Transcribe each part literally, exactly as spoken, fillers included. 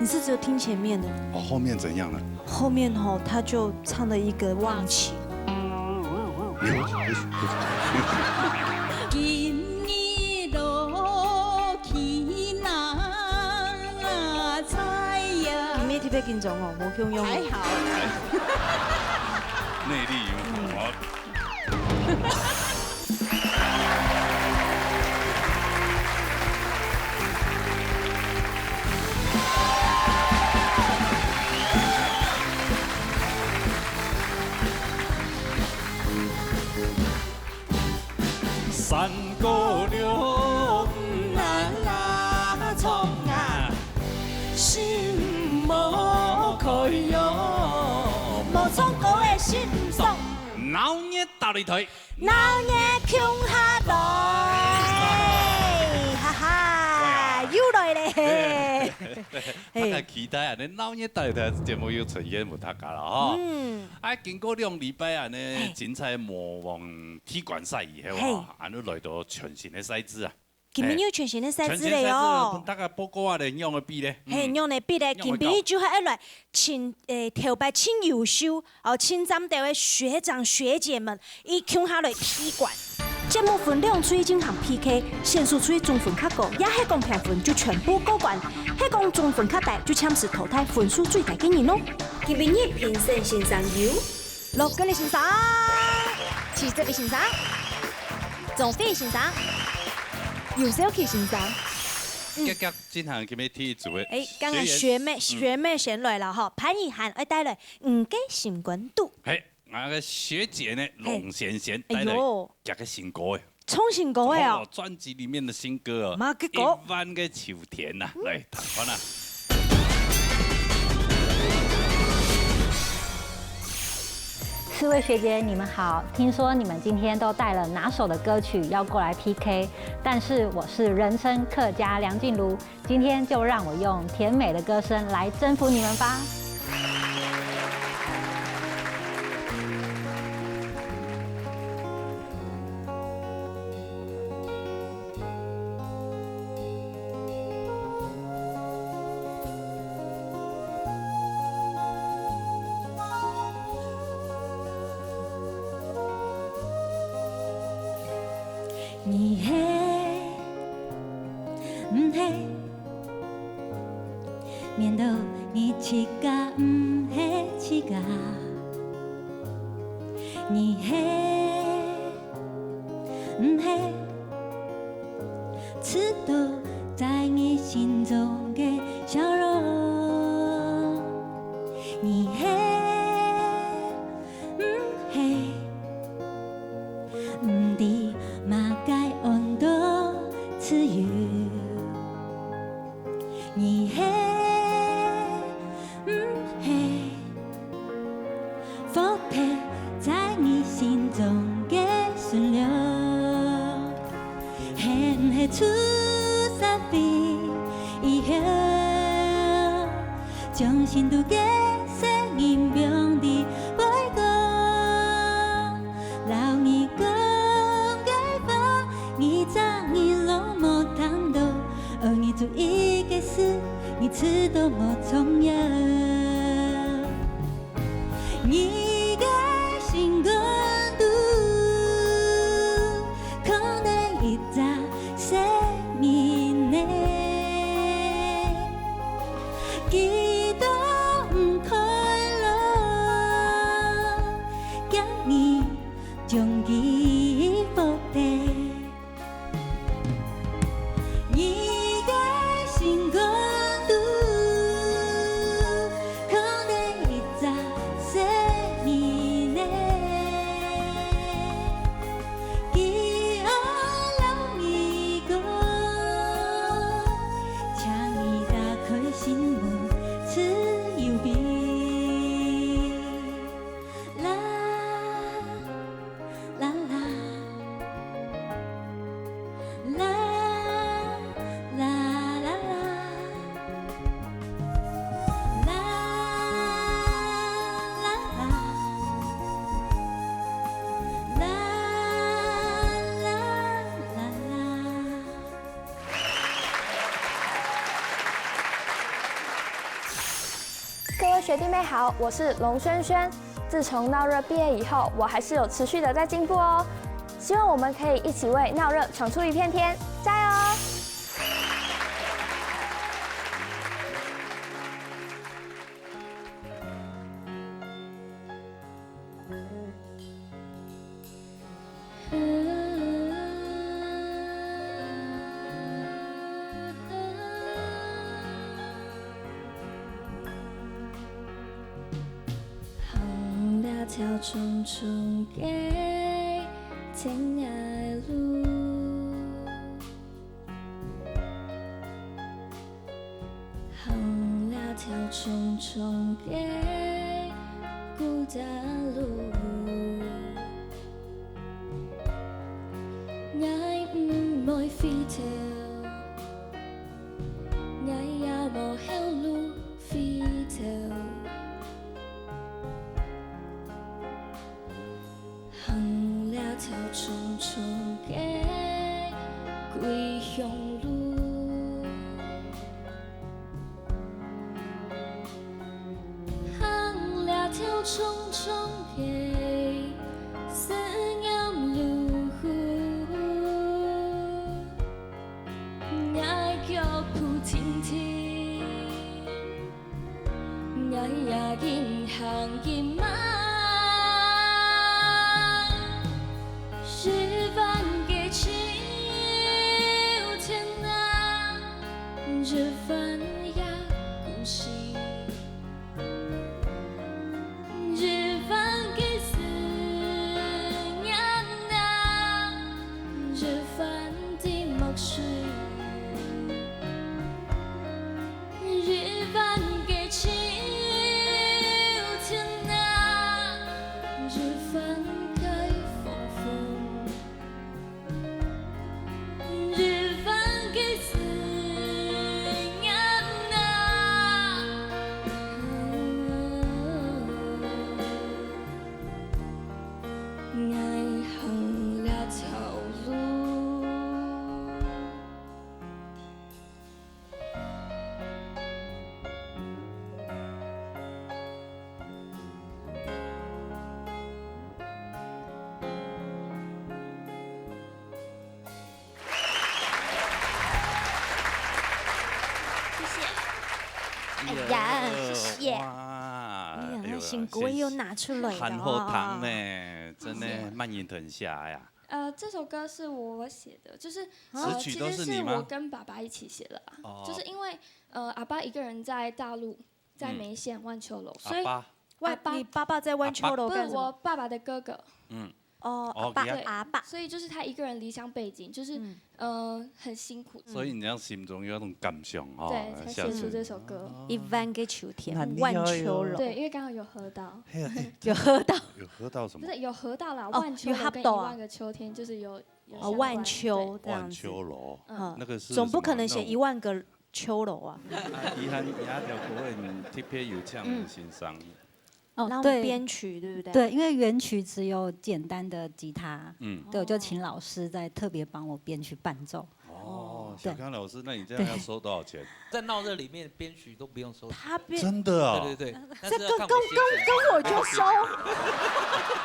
是只有听前面的。哦，后面怎样了？后面吼，他就唱了一个忘情。今日落去哪采呀？今日特别紧张哦，无共样。还好。内力有好。山歌了，啦啦唱啊，心无开哟。无唱歌的心毋爽。闹热大擂台。闹热共下來，哈哈，又來咧。大家期待啊，恁鬧熱大擂台節目又出現分大家了吼。嗯。啊，經過兩禮拜啊，恁精彩魔王踢館賽以後啊，恁樣來到全新个賽制啊。 今晡日有全新个賽制咧喲。全新赛制，大家報告啊咧，仰般比咧？嘿，仰般比咧？今晡日就係愛來盡，誒，頭擺盡優秀，哦，盡讚个學長學姐們，一共下來踢館。節目分兩隊進行P K，選手隊總分較高，也係講平分就全部過關，係講總分較低就暫時淘汰分數最低个人哦。今晡日評審先生有 羅國立先生、徐哲偉先生、鍾飛先生、游少奇先生。嗯。遽遽進行今日第一組个，誒，剛剛學妹，學妹先來了哈，潘以涵愛帶來五个心肝肚。嘿，𠊎个學姐呢，嘿。龍璇璇帶來，哎喲。佢个新歌誒。 創新歌个哦。哦，專輯裡面的新歌哦，麼个歌？一萬个秋天吶，來，聽看啊。四位學姐，你們好。聽說你們今天都帶了拿手的歌曲要過來P K，但是我是人稱客家梁靜茹， 今天就讓我用甜美的歌聲來征服你們吧。你係，毋係， 面對你自家毋係自家，你係，毋係，知道在你心中个笑容，你係， 毋係，毋知麼个安到自由。你係，毋係，伏忒在你心中个順流。 係毋係出社會以後，將心肚个聲音放在背後，摎你講个話，你隻耳攏無聽到，愛你注意个事，你知道無重要。 你个心肝肚，可能一隻細人仔，佢都毋快樂，驚你將佢放低。 你个心肝肚，学弟妹好，我是龙萱萱。自从闹热毕业以后，我还是有持续的在进步哦。希望我们可以一起为闹热闯出一片天，加油！行這條長長个天涯路。 行這條長長个孤單路，𠊎毋會回頭，𠊎也無後路回頭。 行這條長長个歸鄉路，行這條長長个思念路，𠊎腳步停停。 𠊎也緊行緊慢，日晚个秋天啊，日晚也歸時，日晚个思念啊，日晚的墨水。 日晚个秋天啊，日晚个風風，日晚个思念啊，𠊎行這條路。 谢谢。哎呀，谢谢。哇，哎呀，哎呦，辛苦，又拿出来了。含好糖呢，真的，谢谢。慢吞吞下呀。呃，这首歌是我写的，就是，呃，词曲都是你吗？其实是我跟爸爸一起写的啦，哦。就是因为，呃，阿爸一个人在大陆，在梅县万秋楼，嗯。所以阿爸？外，阿爸，你爸爸在万秋楼干什么？阿爸。不是，我爸爸的哥哥。嗯。哦，哦，阿爸，对，阿爸。所以就是他一个人离乡背井，就是，嗯。呃，很辛苦。所以你这样心中有那种感想哦，对，才写出这首歌。一万个秋天，很厉害哦。万秋楼。对，因为刚好有喝到。嘿啊，哎，有喝到。有喝到什么？不是，有喝到啦，哦，万秋楼跟一万个秋天就是有，有喝到啊。有相关，万秋这样子。万秋楼，嗯。那个是什么？总不可能写一万个秋楼啊。那我，啊，遗憾，遗憾，有各位特别有这样的欣赏。嗯。 哦，然后对。编曲，对不对？对，因为原曲只有简单的吉他，嗯。对，我就请老师再特别帮我编曲伴奏。哦，对。小康老师，那你这样要收多少钱？在闹热里面编曲都不用收钱。他编，真的哦？对，对，对，但是要看我心情。这跟，跟，跟，跟我就收。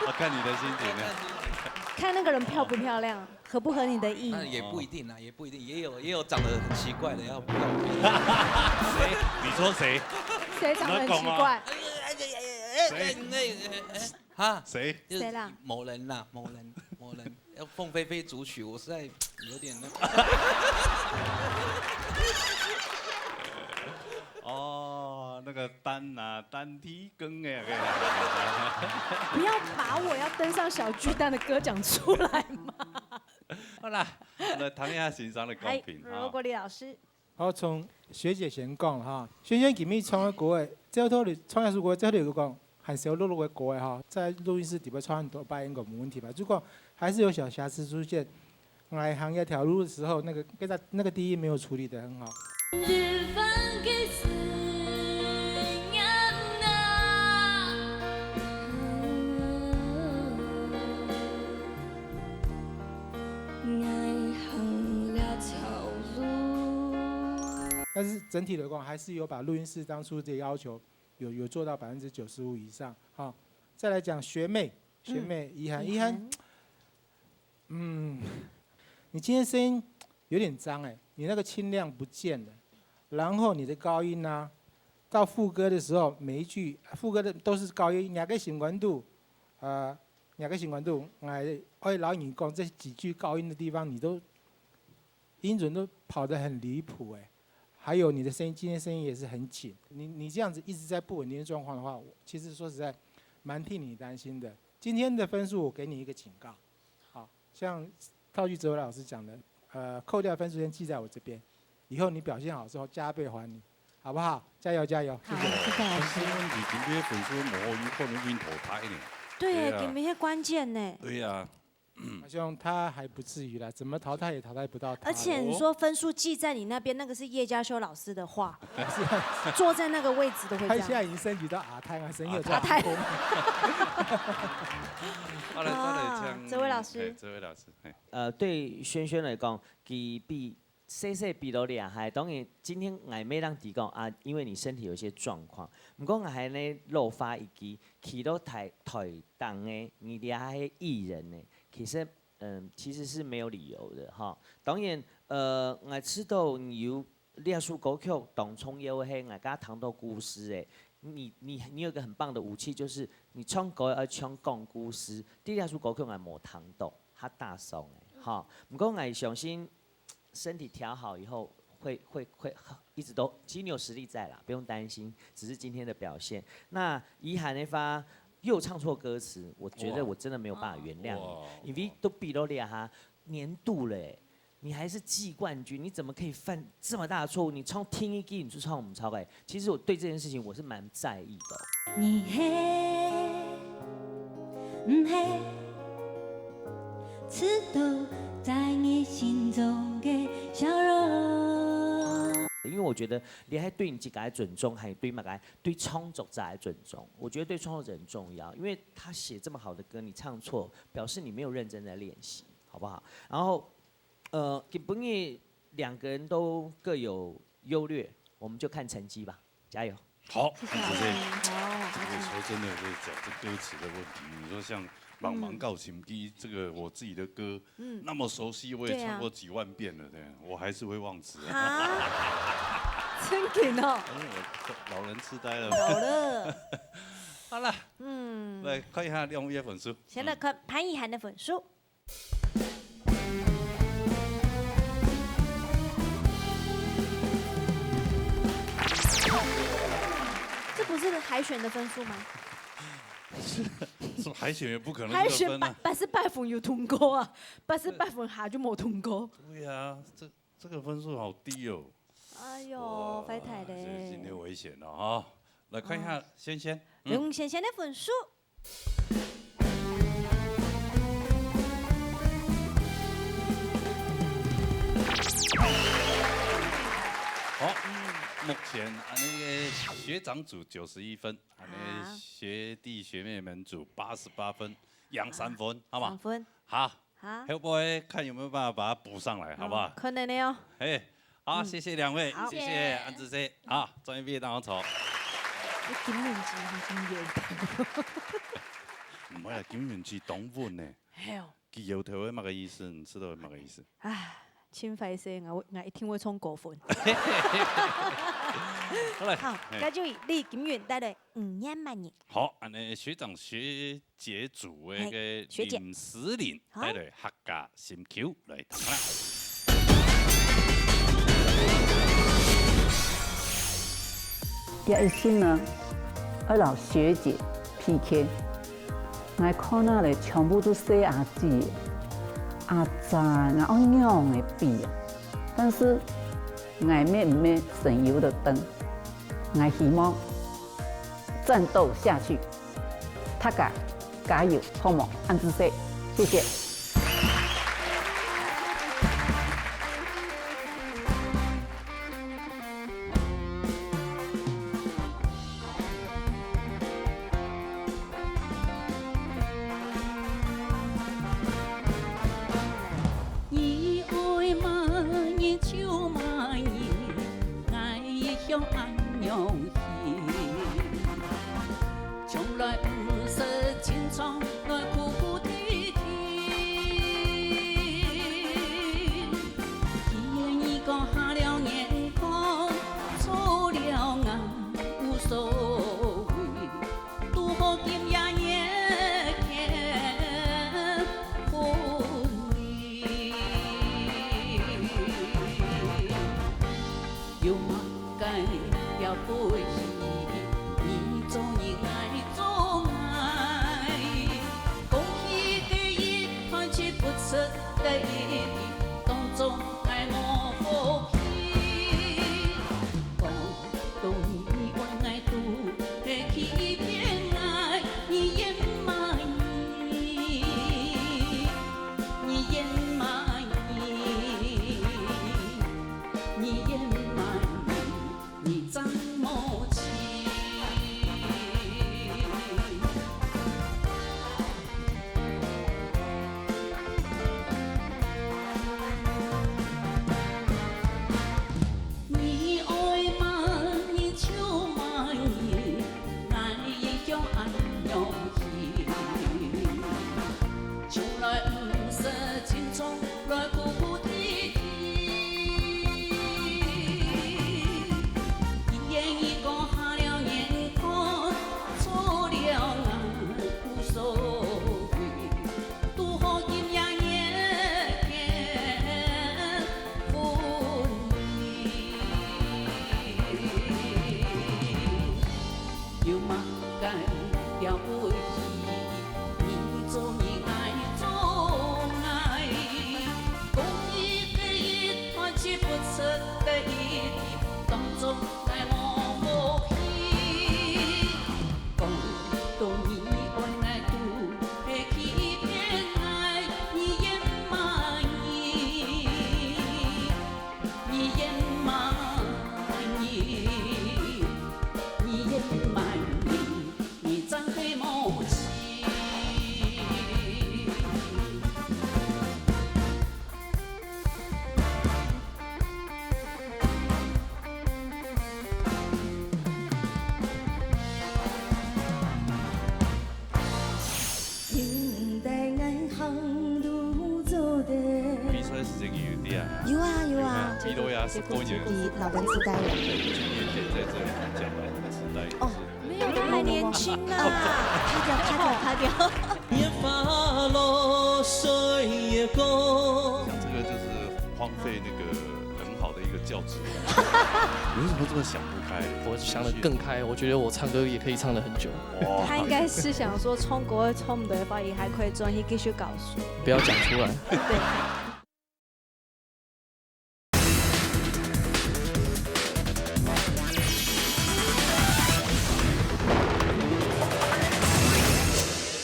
要看你的心情啊。看那个人漂不漂亮。 合不合你的意？那也不一定啊，也不一定，也有，也有长得很奇怪的，要不要？谁？你说谁？谁长得很奇怪？你要讲啊？谁？哎，哎，哎，哎，哎，哎，哈？谁？就是谁啦？某人啦，某人，某人，要凤飞飞主曲，我实在有点那个。哦，那个单啊，单提 更哎，不要把我要登上小巨蛋的歌讲出来嘛。好啦，来听一下欣赏的作品哈。嗨，罗国立老师。好，从学姐先讲哈，萱萱今日唱个歌诶，照道理唱一首歌，照道理讲，很熟络络个歌诶哈，在录音室底下唱很多遍应该没问题吧？如果还是有小瑕疵出现， 来行一条路的时候，那个，那个，那个低音没有处理得很好。日晚个思念啊，爱行这条路。但是整体来讲，还是有把录音室当初的要求有，有做到百分之九十五以上。好，再來講學妹，學妹，嗯，怡涵，怡涵，怡涵。嗯，你今天聲音有點髒欸，你那個清亮不見了，然後你的高音啊，到副歌的時候，每一句，副歌的都是高音，若个心肝肚，呃，若个心肝肚，𠊎愛摎你講，這幾句高音的地方，你都，音準都跑得很離譜欸。還有你的聲音，今天聲音也是很緊，你，你這樣子一直在不穩定的狀況的話，我其實說實在，蠻替你擔心的。今天的分數我給你一個警告，好，像套句哲維老師講的，呃，扣掉分數先記在我這邊，以後你表現好之後加倍還你，好不好？加油，加油，謝謝。好，謝謝老師。但是問題，今天分數無好，有可能分淘汰呢。對耶，對啊。今天關鍵呢。對啊。好像他還不至於啦，怎麼淘汰也淘汰不到他。而且你說分數記在你那邊，那個是葉家修老師的話，坐在那個位置都會這樣。他現在已經升級到阿泰啊，升級到阿泰。好，來，再來啊，請哲維老師。嘿，哲維老師，嘿。呃，對軒軒來講，佢比細細比落厲害，當然今天𠊎乜當知講啊，因為你身體有一些狀況，毋過𠊎還呢落花一句，企到台，台頂个，你這下係藝人呢，其實，嗯，其實是沒有理由的哈。當然，呃，𠊎知道你有這首歌曲當重要个係，𠊎剛聽到故事欸，你，你，你有一個很棒的武器，就是你唱歌要唱講故事，第二首歌曲𠊎無聽到，較大聲欸，哈。毋過𠊎相信 身體調好以後，會，會，會，一直都，其實你有實力在啦，不用擔心，只是今天的表現。那怡涵的話，又唱錯歌詞，我覺得我真的沒有辦法原諒你，哇，哇。因為都比到這下，年度了欸，你還是季冠軍，你怎麼可以犯這麼大的錯誤？你唱第一句你就唱毋著欸，其實我對這件事情我是蠻在意的。你係，毋係， 知道在你心中的笑容。因為我覺得你還對你自家的尊重，還有對麼个，對創作者的尊重。我覺得對創作者很重要，因為他寫這麼好的歌，你唱錯，表示你沒有認真在練習，好不好？然後，呃，今晡日兩個人都各有優劣，我們就看成績吧。 加油。好，謝謝。安子谢，好，這個說真的，就是講這歌詞的問題。你說像《茫茫告情機》，嗯。這個我自己的歌，嗯。那麼熟悉，我也唱過幾萬遍了，對啊。對啊，我還是會忘詞啊。啊？真緊哦。因為我老人痴呆了。老了。好了，嗯。來看一下兩位的分數。先來看潘怡涵的分數。 這不是海選的分數嗎？是，是海選也不可能這個分啊。海選八，八十八分有通過啊，八十八分下就無通過。對啊，這，這個分數好低哦。哎喲，哇，壞忒咧。這今天危險了哈。來看一下，啊。仙仙，嗯。用仙仙的分數。 好，目前啊，那個學長組九十一分，啊，那個學弟學妹們組八十八分，贏三分，好嗎？三分。好，好。後背看有沒有辦法把它補上來，好不好？嗯，可能的哦。嘿，好，嗯。謝謝兩位，好。謝謝安子谢，好，專業畢業當中。你金元吉已經有。毋係啊，金元吉當穩呢。係哦。佢搖頭係麼个意思？你知道係麼个意思？唉，真壞勢，𠊎會，𠊎一定會衝過分。好嘞，好，嘿。該就以李金元帶來《毋願麼人》。好，恁呢學長學姐組个，嘿，个學姐。林思玲，好。帶來《客家心臼》來聽啦。 這一生呢，愛摎學姐PK。𠊎看啊咧，全部都細阿姊，阿姊，𠊎愛仰仔比啊？但是𠊎乜毋係省油的燈，𠊎希望戰鬥下去。 大家加油，好無？恁仔細，謝謝。 你愛麼人就麼人，𠊎一向恁樣行。你也满意，你也满意，你真无情。你爱满意就满意， 哪里有恁容易？从来毋识情，从来不顾体贴。一言一个下了眼看，错了眼无所谓。 拄好今夜月光分明。有么个了不起？你做你，爱做爱，讲一个一段，说不出个一句，当作爱我无意。讲到你爱，爱到 你也欺骗爱，你也满意，你也满意，你也满意，你真係無情。 比賽時間有啲啊。有啊，有啊。有啊，比賽時間有。佢老人痴呆了。對，今天可以在這裡講老人痴呆，哦，就是沒有，他還年輕啊。哦，卡掉，卡掉，卡掉。講這個就是荒廢那個很好的一個教職。你為什麼這麼想不開？我想得更開，我覺得我唱歌也可以唱得很久。哇。他應該是想說，唱歌唱毋到个話，也還可以轉去繼續教書。不要講出來。對。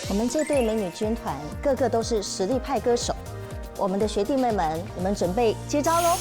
我們這對美女軍團個個都是實力派歌手，我們的學弟妹們，你們準備接招嘍！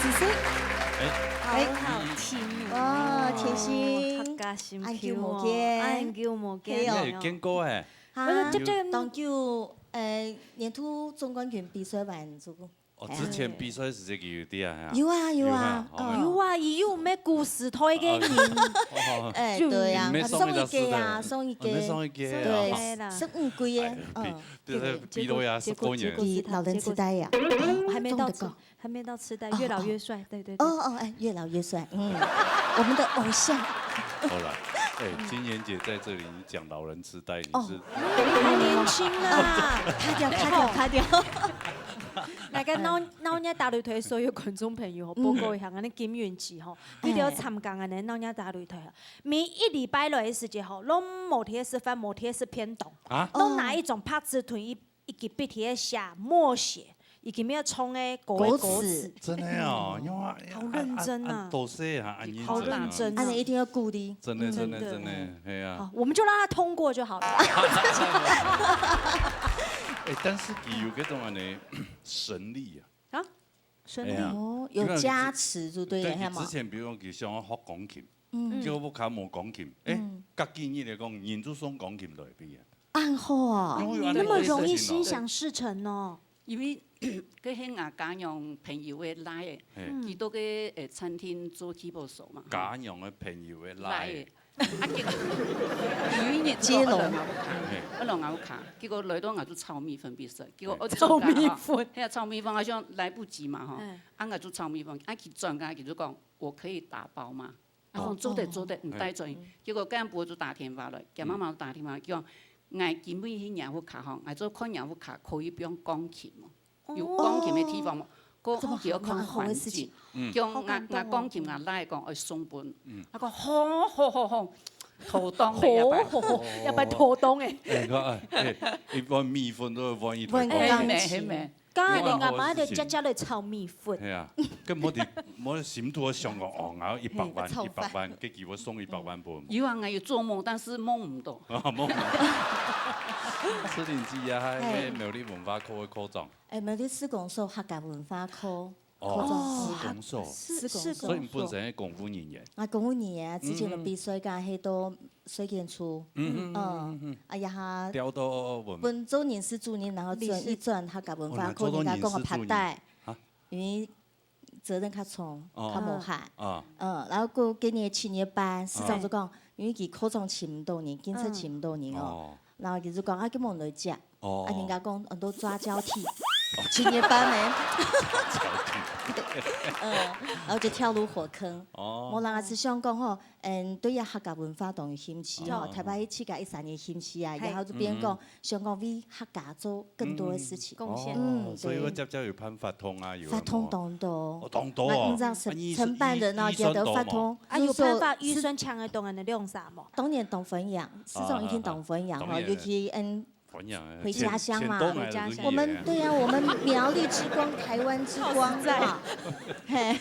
哎，好好聽哦。哇，甜心，客家心恁久無見。恁久無見。係哦。你有見過哎？哈，當久，呃，年度總冠軍比賽完之後。哦，之前比賽時節佢有在啊？有啊，有啊，有啊，哦。有啊，佢有咩故事推給你？哦。哎，對啊，送一個啊，送一個。哦，你送一個啊。對，十五個耶，哎，比，嗯。就是比了呀，十多年。比老人痴呆呀。哦，還沒到痴，還沒到痴呆，越老越帥，對，對，對。哦，哦，哎，越老越帥，嗯，我們的偶像。好了，哎，金燕姐在這裡，你講老人痴呆，你是，還年輕啊。卡掉，卡掉，卡掉。來，跟老，老人家打擂台所有觀眾朋友吼，報告一下，𠊎等金燕姐吼，為了參加𠊎等老人家打擂台吼，每一禮拜來个時節吼，攏無在該食飯，無在該食便當，啊？攏拿一張白紙同一，一支筆在該寫默寫，佢今日唱个歌个歌詞。歌詞。真的哦，因為啊，好認真啊。恁，恁，恁多歲啊，恁認真啊。好認真啊。恁樣一定要鼓勵。真的，真的，真的。真的，係啊。好，我們就讓他通過就好了。哎，但是佢有這種恁樣神力啊。啊？神力？哎呀，哦，有加持就對了，係嗎？對，佢之前比如講佢想要學鋼琴，嗯。結果屋下無鋼琴，哎，嗯。隔幾日來講，人就送鋼琴來畀佢啊。恁好啊。因為恁樣那麼容易心想事成哦。因為，該係𠊎家娘朋友个倈仔，嘿。佢在該，呃，餐廳做keyboard手嘛。家娘个朋友个倈仔。倈仔。啊，結果有一日，接龍。佢來𠊎屋下，嘿。佢來𠊎屋下，結果來到𠊎做炒米粉畀佢食，結果，嘿。哦，炒米粉。係啊，炒米粉，好像來不及嘛，吼。嗯。啊，𠊎做炒米粉，啊，佢轉過來，佢就講，「我可以打包嗎？」啊，講，「做得，做得，毋使轉。」結果幹部就打電話來，佢媽媽就打電話，佢講，「𠊎今晡日去若屋下吼，𠊎就看若屋下可以放鋼琴無？」 有鋼琴个地方無？過後佢愛看環境。嗯。叫𠊎，𠊎鋼琴𠊎倈講愛送分。嗯。𠊎講，好，好，好，好，妥當个，要不然。好，好，好，要不然妥當个。哎，你看，哎，哎，一碗米粉都要換一台鋼琴。換鋼琴。係咩，係咩。該你阿媽就直接來炒米粉。係啊，根本就，無心肚想講，哦，𠊎有一百萬，嘿，炒飯。一百萬，結果送一百萬分。有啊，𠊎有做夢，但是夢毋到。啊，夢毋到。詩玲姐啊，還有苗栗文化科个科長。 哎，苗栗市公所客家文化科，哦，科長。哦，市公所。市，市公所。所以你本身係公務人員。啊，公務人員啊，之前个比賽，嗯，嗯。該係到稅捐處。嗯，嗯，嗯，嗯，嗯。啊，這下調到文，分做人事主任，然後轉，理事。一轉客家文化科，哦，你做到人家講个人事主任。白帶。啊？因為責任較重，哦。較無閒。啊。嗯，然後過今年七月半，市長就講，啊。因為佢科長請毋到人，警察請毋到人哦。嗯。哦。然後佢就講，啊，叫𠊎來接。 哦。啊，人家講很多抓交替，哦。七月半呢。抓交替。嗯，然後就跳入火坑。哦。無啦，係想講吼，嗯，對於客家文化當有興趣吼，哦。頭擺去自家一三年興趣啊，嘿。然後就變講，嗯。想講為客家做更多个事情。嗯。貢獻。嗯，哦，所以對。會接接有辦法通啊，有啊。發通當多。哦，當多哦。𠊎毋知承，啊，預，承辦人啊，預，預算多無？佢兜發通，啊，有辦法預算搶个東西个量啥無？當然當歡迎，市長一定當歡迎吼，啊，啊，啊，當然。尤其，嗯， 歡迎啊，回家鄉嘛。錢，錢到哪裡都去啊。我們，對啊，我們苗栗之光，台灣之光，好實在。哈。嘿，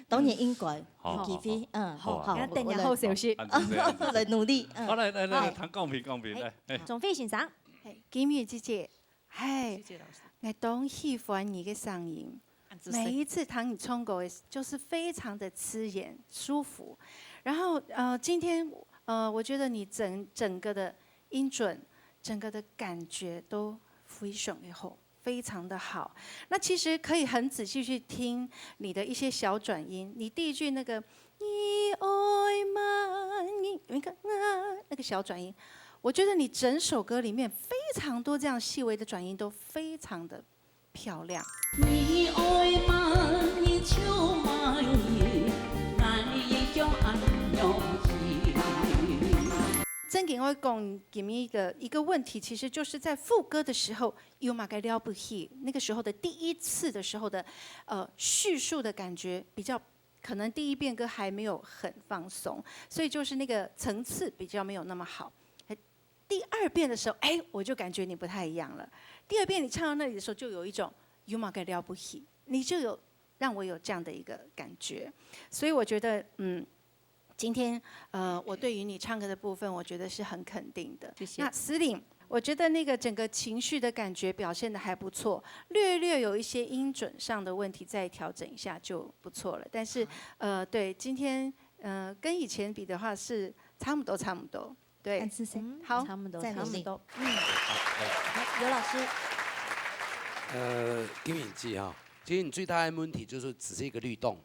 當然應該，好，有機會，好，好。嗯，好，好，好，好，等一下好消息。好，好，好。來努力，嗯。好，來，來，來，好。談鋼琴，鋼琴，來，嘿。鍾慧先生。嘿，金玉姐姐，嘿，謝謝老師。𠊎當喜歡你个聲音。 每一次聽你唱歌，就是非常的刺眼、舒服。然後，呃，今天，呃，我覺得你整，整個的音準，整個的感覺都非常的好，非常的好。那其實可以很仔細去聽你的一些小轉音。你第一句那個「你愛嗎？」你有一個啊，那個小轉音，我覺得你整首歌裡面非常多這樣細微的轉音都非常的 漂亮。你愛麼人就麼人，𠊎也就恁樣去。正經愛講，今日个一個問題，其實就是在副歌的時候，有麼个了不起？那個時候的第一次的時候的，呃，敘述的感覺比較，可能第一遍歌還沒有很放鬆，所以就是那個層次比較沒有那麼好。 第二遍的時候，哎，我就感覺你不太一樣了。第二遍你唱到那裡的時候，就有一種有麼个了不起，你就有讓我有這樣的一個感覺。所以我覺得，嗯，今天，呃，我對於你唱歌的部分，我覺得是很肯定的。謝謝。那詩玲，我觉得那个整个情绪的感觉表现得还不错，略略有一些音准上的问题，再调整一下就不错了。但是，呃，对，今天，呃，跟以前比的话是差不多，差不多。对，看是谁。好，差不多，再努力。差不多。好，来，来，尤老师，呃，金敏记哈，其实你最大的问题就是只是一个律动，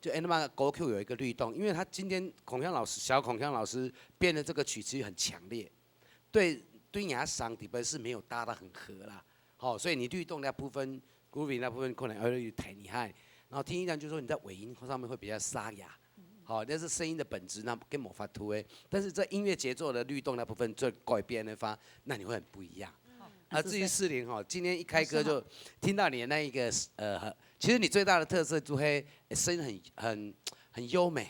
就 Anima 歌曲有一个律动，因为他今天孔锵老师，小孔锵老师编的这个曲其实很强烈，对对你的嗓底本是没有搭得很合啦，好，所以你律动那部分，groovy 那部分可能要弹厉害，然后听一下就说你在尾音上面会比较沙哑，好，那是声音的本质，那跟魔法突诶，但是在音乐节奏的律动那部分做改变的话，那你会很不一样。啊，至于四零哈，今天一开歌就听到你的那一个呃，其实你最大的特色就会声音很很很优美，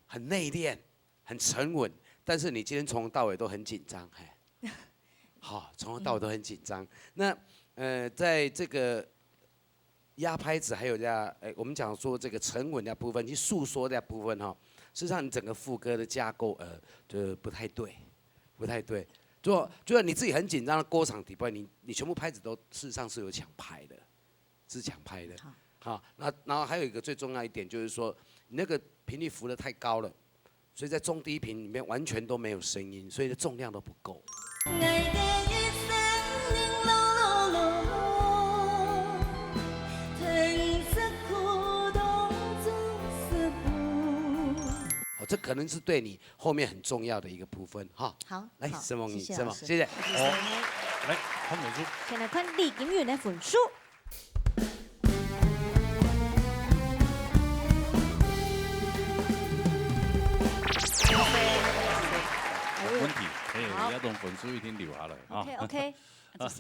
很内敛，很沉稳，但是你今天从头到尾都很紧张，嘿，好，从头到尾都很紧张。那呃，在这个压拍子还有在呃，我们讲说这个沉稳的部分，去诉说的部分哈，事实上你整个副歌的架构呃，就不太对，不太对。就就算你自己很紧张的歌场底部，你你全部拍子都事实上是有抢拍的，是抢拍的。好，那然后还有一个最重要一点就是说，你那个频率扶得太高了，所以在中低频里面完全都没有声音，所以的重量都不够。哦，这可能是对你后面很重要的一个部分哈。好，来，好沈梦怡，谢谢老师沈梦，谢谢。好，来，看分数。先来看李金云的分数。没问题，哎，好这种分数一定留下来啊。 OK OK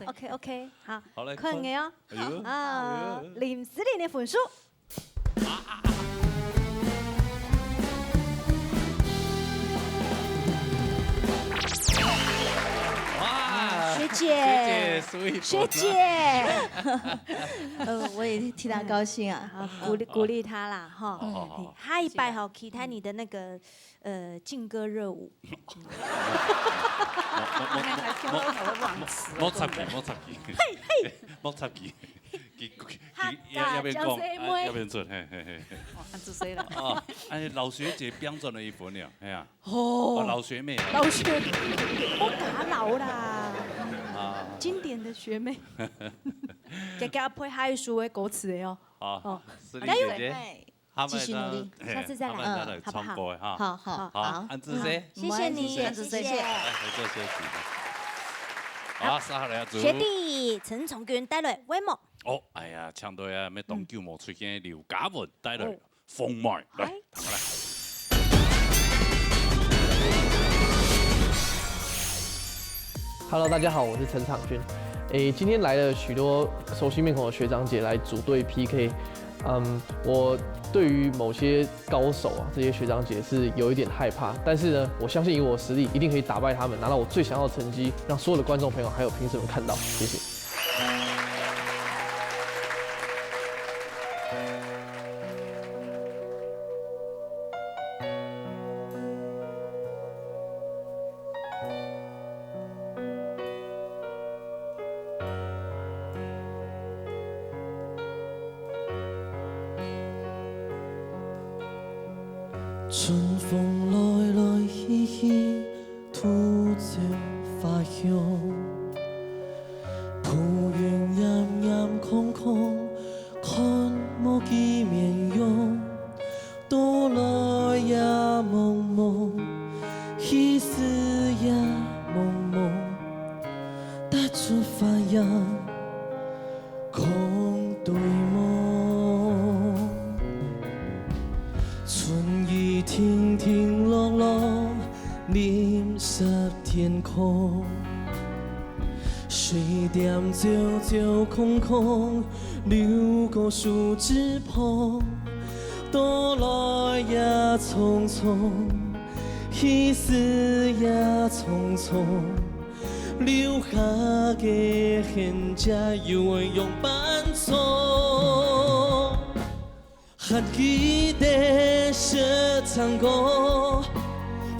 OK OK，好，好，来，看个哦。哎呦，啊，林思玲的分数。哇，学姐学姐，sweet，学姐，呃，我也替她高兴啊。啊，鼓励鼓励他啦，哈。好好好，下一拜哈，期待你的那个呃劲歌热舞。莫莫莫莫莫插佢，莫插佢，莫插佢，佢佢佢要要變講，要變出，嘿嘿嘿。哦，恁仔細啦。哦，哎，老学姐标准的一分了，哎呀，哦，哦，老学妹啊，老学，我假老啦，啊，经典的学妹。给给他配下一首的歌词的哦。好哦，思玲加油姐姐，哎，他们继续努力嘿下次再来他们再来嗯唱歌哈。好好好，好，恁仔細，嗯好，谢谢你，恁仔細，谢谢。来，来做休息。好，接下来啊，学弟陈崇君带来《微梦》。哦，哎呀，唱到啊，要当久无出现的刘嘉文带来《风味》，来，哎打过来。 Hello，大家好，我是陈场君。诶，今天来了许多熟悉面孔的学长姐来组队P K。嗯，我对于某些高手啊，这些学长姐是有一点害怕，但是呢，我相信以我的实力，一定可以打败他们，拿到我最想要的成绩，让所有的观众朋友还有评审们看到。谢谢。 春风来来去去，吐尽花香。浮云暗暗空空，看无佢面容。到来也茫茫，去时也茫茫，踏出花影。 空对望。春雨停停落落，淋湿天空。水点漳漳空空，流过树枝旁。到来也匆匆，去时也匆匆。 留下个痕迹有人用伴奏。还记得是唱歌，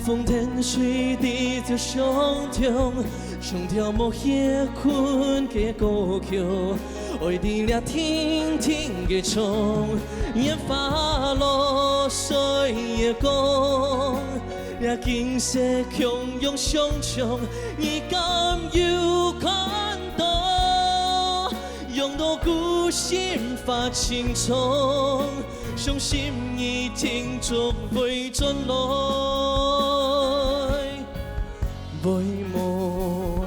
風天水地就相通，唱條無歇睏个歌曲，愛在這定定个唱，拈花露水个光，這景色共樣相像，你敢有看到？ 用到孤身發青蔥，相信你定著會轉來，會無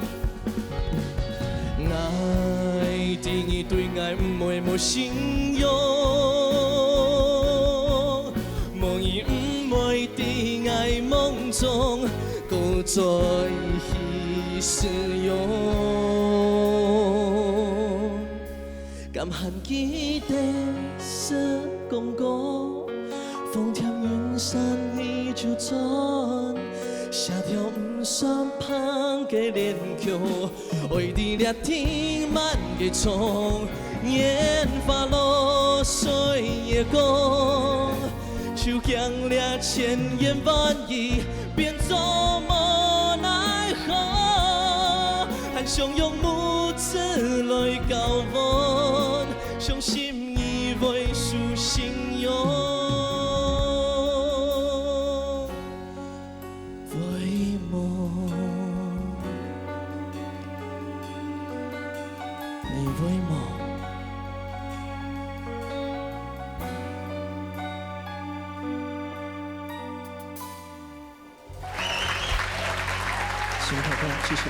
？𠊎知你對𠊎毋會無信用，無你毋會在𠊎夢中 過再去使用。敢還記得時光歌，風添雲散你就轉，寫條毋算胖个戀曲，愛在這定滿个窗，拈花露水个光。 就將這千言萬語變做無奈何，還想用拇指來交換，相信你會守信用。會無？你會無？ 請拍拍，謝謝。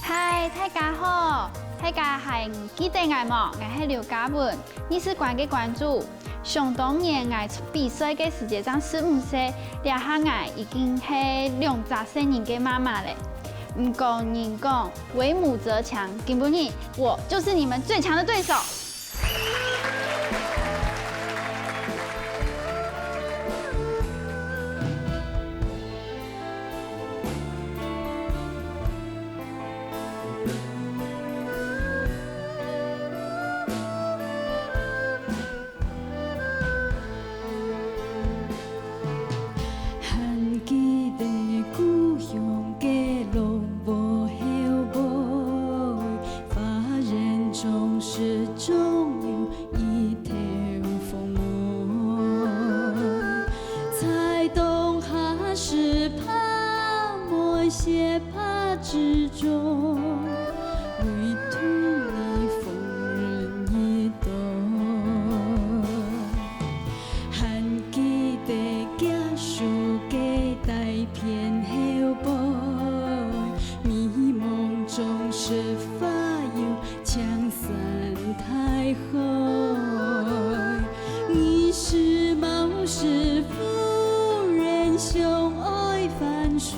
嗨，大家好！大家還記得𠊎無？𠊎係劉嘉文，藝術館个館主。想當年𠊎比賽个時節正十五歲，這下𠊎已經係兩隻細人个媽媽咧。毋過人講，為母則強，今晡日我就是你們最強的對手。 還記得故鄉个農屋後背，花園總是種有一頭鳳妹。在冬夏時，爬滿雪爬之中，唯獨你風人一 還記得家書个大片後背，迷茫總是花有青山大海。你是貌似婦人，想愛番薯，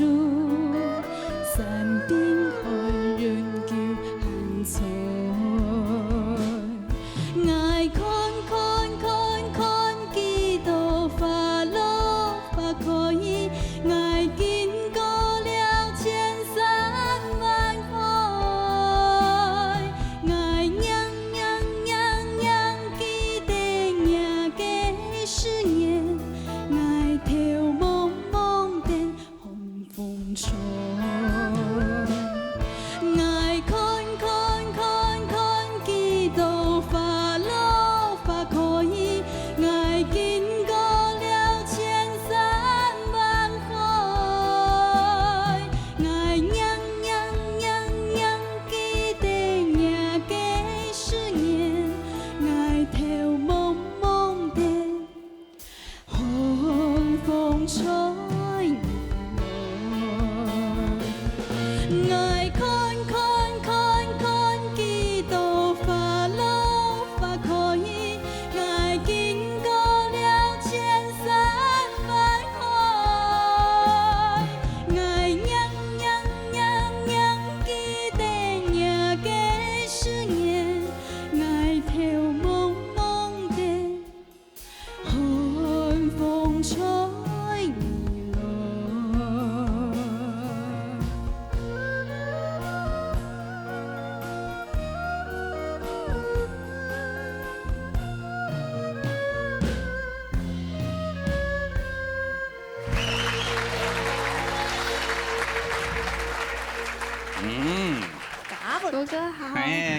山頂寒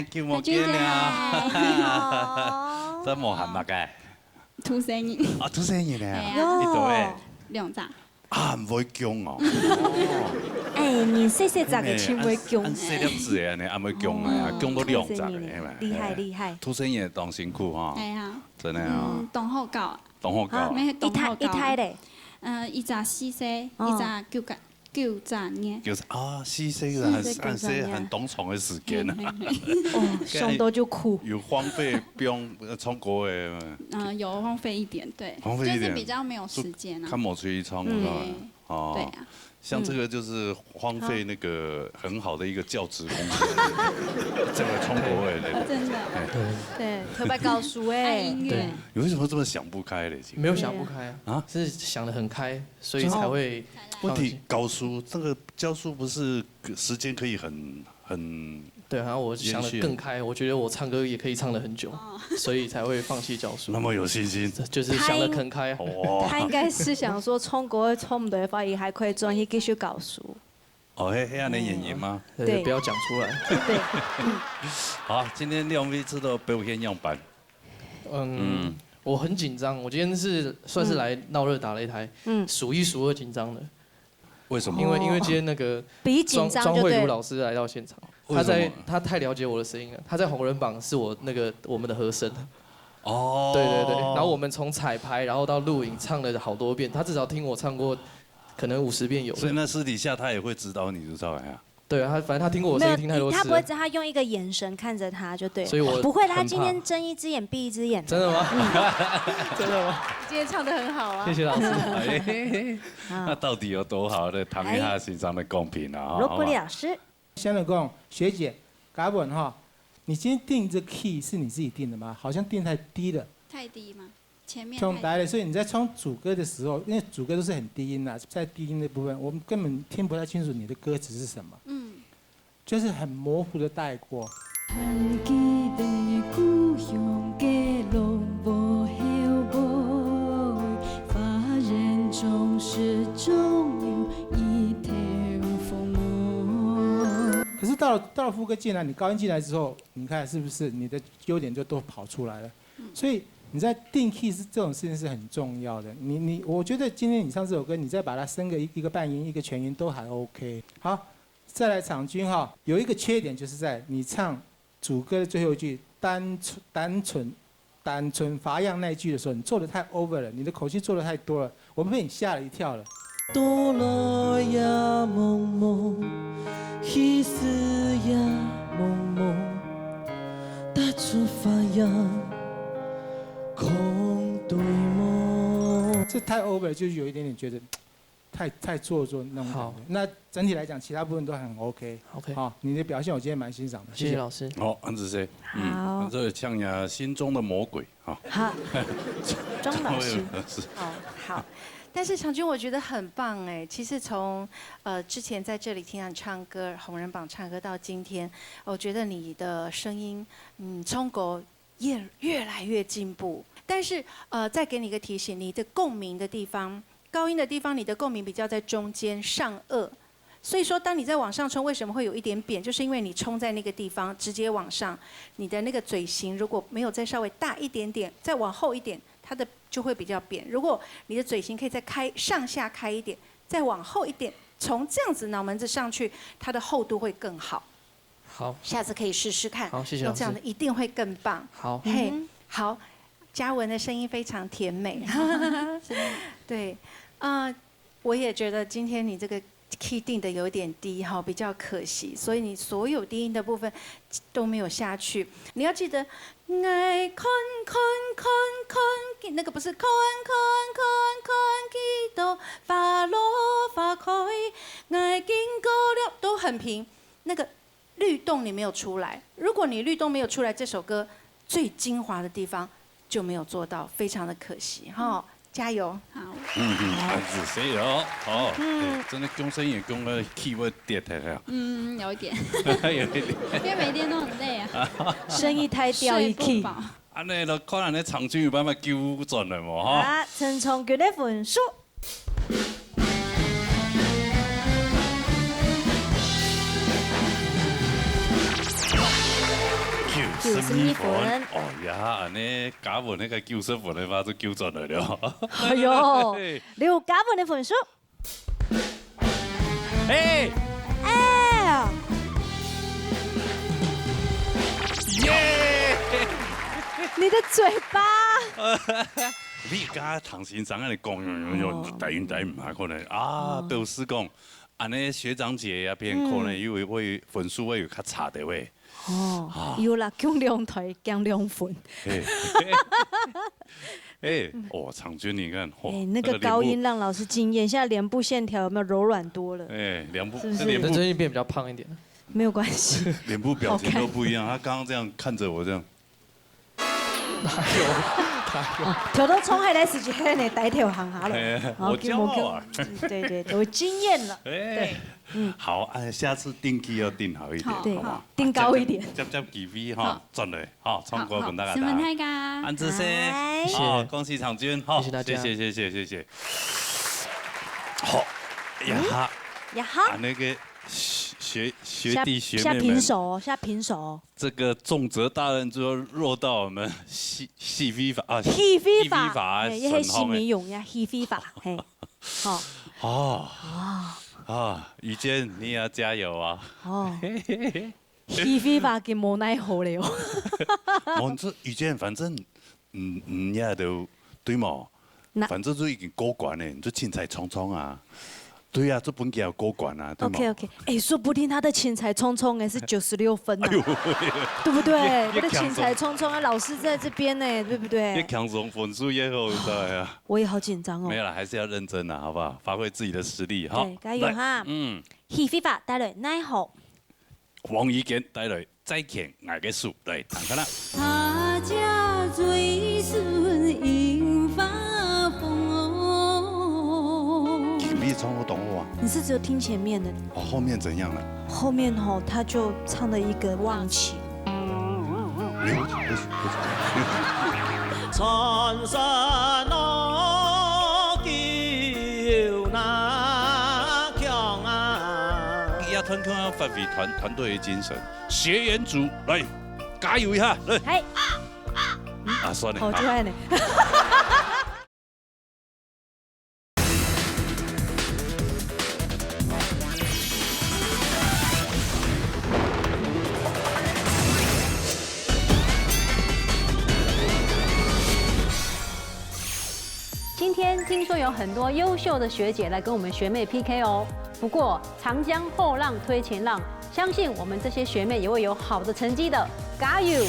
久無見了。好久見了。真無閒嘛，該。土生人。啊，土生人呢？係啊。你都會。兩隻。啊，毋會降哦。哎，你細細隻个真會降。恁細粒子个呢，恁會降个啊，哦，降到兩隻个，土生人，係嘛？厲害，厲害。土生人當辛苦哈。係啊。真的啊。嗯，當好搞啊。當好搞啊。啊，沒，當好搞啊。一胎，一胎咧？呃，一隻四歲，哦。一隻九個，九隻月。就是啊，四歲是很，四歲，很，很當長的時間啊。嗯，嗯，嗯。哦，上到就哭。有荒廢，不用，呃，唱歌的。嗯，有荒廢一點，對。荒廢一點。就是比較沒有時間啊。就較無出去唱歌啊。嗯。哦。對啊。像這個就是荒廢那個很好的一個教職工作，這個唱歌的那個。真的。哎。對。對，特別教書欸。愛音樂。對。你為什麼這麼想不開嘞？沒有想不開啊，啊？是想得很開，所以才會放棄。問題，教書，這個教書不是時間可以很，很對，然後我想得更開，延續。我覺得我唱歌也可以唱得很久，哦。所以才會放棄教書。那麼有信心。就是想得很開。哇。他應該是想說，唱歌唱毋到个話，佢還可以轉去繼續教書。哦，係，係恁樣个原因嗎？對，對。不要講出來。對。好，今天兩位這個表現樣般？嗯，嗯。我很緊張，我今天是算是來鬧熱打擂台，嗯。數一數二緊張的。 為什麼？因為，因為今天那個比緊張就對了。莊，莊慧如老師來到現場，為什麼？他在，他太了解我的聲音了。他在紅人榜是我那個，我們的和聲。哦。對，對，對。然後我們從彩排，然後到錄影，唱了好多遍，他至少聽我唱過可能五十遍有了。所以那私底下他也會指導你，就知道呀。對啊，他，反正他聽過我聲音聽太多次了。沒有，他不會知道，他用一個眼神看著他就對了。所以我不會啦，他今天很怕。睜一隻眼閉一隻眼。真的嗎？真的嗎？今天唱得很好啊。謝謝老師。哎，啊。那到底有多好呢？聽一下先生个講評啊，哈，羅國立老師。好吧。先來講，學姐，嘉文哈，你今天定這key是你自己定的嗎？好像定太低了。太低嗎？前面太低。唱大咧，所以你在唱主歌的時候，因為主歌都是很低音啦，在低音的部分，我們根本聽不太清楚你的歌詞是什麼。嗯。就是很模糊地帶過。還記得故鄉的路無後尾，發現總是總有一條風。可是到了，到了副歌進來，你高音進來之後，你看是不是你的優點就都跑出來了？嗯。所以你在定key是，這種事情是很重要的。你，你，我覺得今天你唱這首歌，你再把它升個一，一個半音、一個全音都還OK。好，再來場均哈，有一個缺點就是在你唱主歌的最後一句單純，單純，單純發樣那一句的時候，你做得太over了，你的口氣做得太多了，我被你嚇了一跳了。到來也茫茫，去時也茫茫，踏出花園，空對望。這太over了，就有一點點覺得 太，太做作那種感覺。好。那整體來講，其他部分都很OK。OK。好，你的表現我今天蠻欣賞的，謝謝。謝謝老師。好，安子谁？嗯，好。這位唱呀，心中的魔鬼，哈。好，莊老師。莊老師。好，好。但是长君，我觉得很棒哎。其实从，呃，之前在这里听你唱歌，红人榜唱歌到今天，我觉得你的声音，嗯，从过越，越来越进步。但是，呃，再给你一个提醒，你的共鸣的地方，高音的地方，你的共鸣比较在中间上颚。所以说，当你在往上冲，为什么会有一点扁？就是因为你冲在那个地方，直接往上，你的那个嘴型如果没有再稍微大一点点，再往后一点，它的就会比较扁。如果你的嘴型可以再开，上下开一点，再往后一点，从这样子脑门子上去，它的厚度会更好。 好。下次可以试试看，好，谢谢老师。用这样的一定会更棒。好。嘿，嗯哼。好，嘉文的声音非常甜美。对，呃，我也觉得今天你这个key定得有点低哈，比较可惜，所以你所有低音的部分都没有下去。你要记得，爱看看看看，那个不是看看看看，几朵花落花开，爱经过了，都很平。那个律动你没有出来，如果你律动没有出来，这首歌最精华的地方就没有做到，非常的可惜哈。加油！好。嗯嗯，好。还是谁有？好，嗯。哎，真的讲声音讲个key会跌下来啊。嗯，有一点。有一点。因为每天都很累啊。生意太掉一key。睡不饱。安尼咯，看安尼场景有办法扭转来无哈？啊，陈崇杰的分数。十二分。十二分。哦呀，恁呢嘉文該个九十分个話就救轉來了。哎喲，嘿。你有嘉文个分數。嘿。哎呀，耶！你的嘴巴。你剛剛唐先生恁呢講，有有有，哦。大運大運嘛，可能啊，哦。表示講，恁呢學長姐那邊可能嗯。有會分數會有較差的喂。 哦，啊。有啦，降兩台，降兩分。哎，哎，哦，昌俊，你看，嚯，哎，那個高音讓老師驚豔，現在臉部線條有沒有柔軟多了？哎，臉部，是不是？這臉部，他最近變比較胖一點。沒有關係。臉部表情都不一樣，OK。他剛剛這樣看著我這樣。哪有？哪有？哦，頭都衝下來時間，嘿，你抬頭行下了。哎，哦，我驕傲啊。對對對，我驚豔了。哎。對。 嗯。好，啊，下次訂機要訂好一點，好，對，好不好？訂高一點。接，接，接機會哈，好。轉來，哈，唱歌分大家聽。好，好，承蒙大家。恁仔細，哎。哦，恭喜昌俊，哈，謝謝大家。謝謝，謝謝，謝謝。好，呀哈，呀哈。啊，那個學，學，學弟學妹們，下，下平手哦，下平手哦。這個重責大任就要落到我們戲，戲飛法啊，戲飛法，戲飛法哎，也係新美容呀，戲飛法，嘿。 好。哦。啊。啊，雨娟，你也要加油啊。哦。戲飛法已經無奈何了哦。無，這雨娟，反正，嗯，嗯，也都，對無？那反正就已經過關了，你就凊彩創創啊。對啊，這本就過關啊，對無？OK，OK，哎，說不定他的凊彩創創哎是九十六分呢，哎呦，對不對？越，越我的凊彩創創啊，老師在這邊呢，對不對？越輕鬆分數越好，你知道呀。 我也好緊張哦。沒有啦，還是要認真啦，好不好？發揮自己的實力哈。對，加油哈。來，嗯。戲飛法帶來奈何。黃怡娟帶來再牽𠊎个手，來，聽看啦。你唱過懂我啊？你是只有聽前面的。哦，後面怎樣了？後面吼，他就唱了一個忘情。 也團，團，團隊个精神，學員組來加油一下，來。嗨。啊，算了，好，好。就恁呢。 今天聽說有很多優秀的學姐來跟我們學妹P K哦。不過，長江後浪推前浪，相信我們這些學妹也會有好的成績的，加油！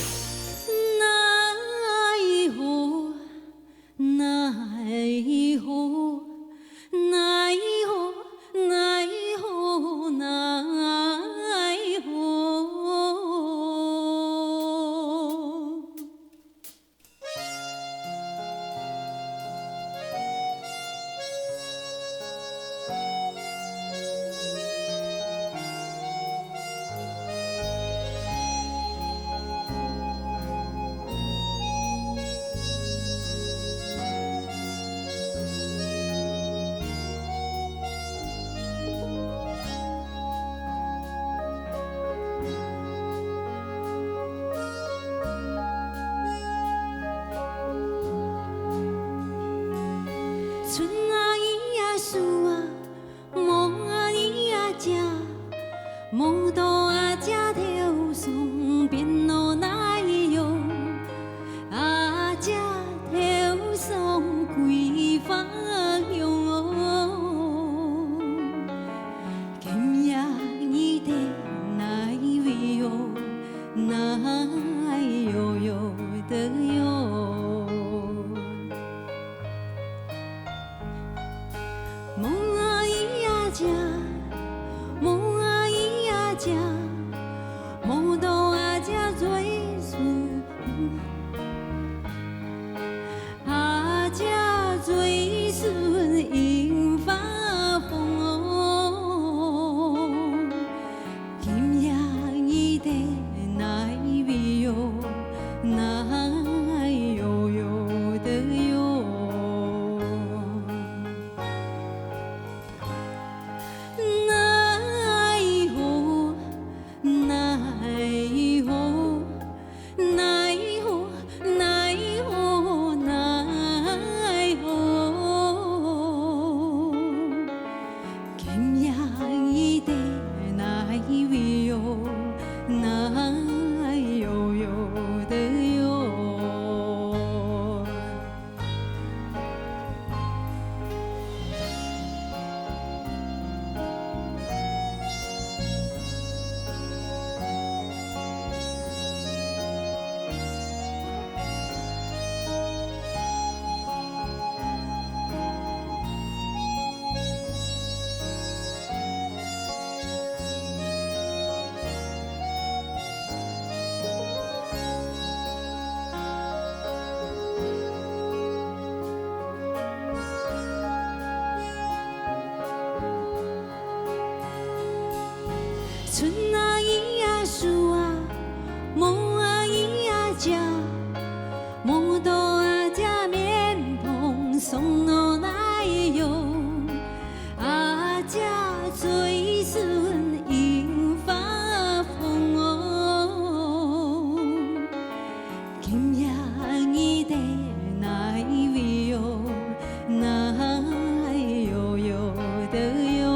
春啊，咿呀，樹啊，無啊，咿呀，姐，無到啊，姐面孔，送到哪樣？啊，姐嘴唇櫻花紅哦。 今夜你在哪位喲？哪喲喲的喲？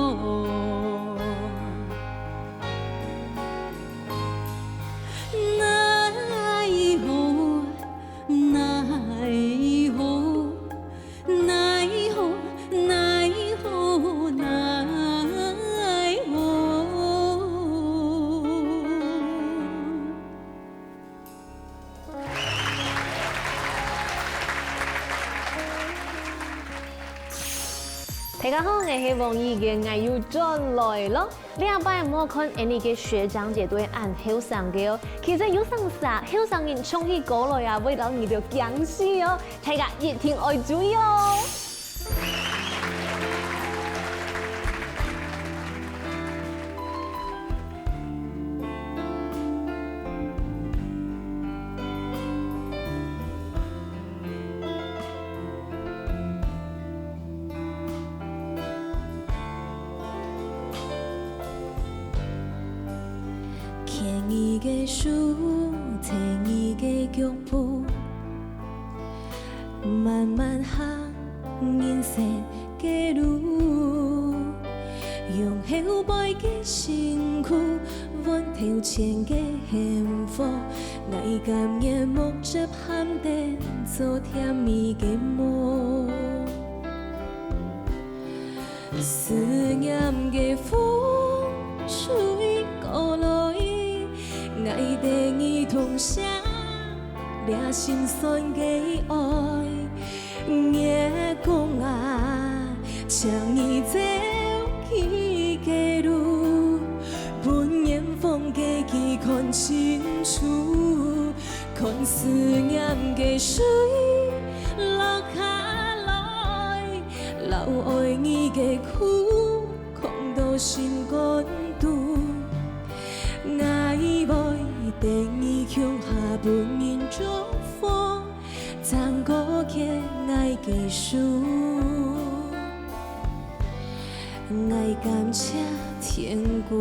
哪喲，哪喲，哪喲，哪喲，哪喲？ 大家好，𠊎係王怡娟，𠊎又轉來咯。這擺莫看𠊎俚个學長姐都還恁後生个哦，其實有成儕後生人唱起歌來啊，會摎你兜驚死哦！大家一定愛注意哦！ 牽你个手，跈你个腳步，慢慢行人生个路。用後背个辛苦，換頭前个幸福。𠊎甘願目汁含等，做甜蜜个夢。 思念个風吹過來，𠊎等你同寫這心酸个愛。月光啊，請你照起个路，分遠方个佢看清楚。 看思念个水落下來，摎愛你个苦囥到心肝肚。𠊎會等你共下分人祝福，正過牽𠊎个手。 𠊎感謝天公。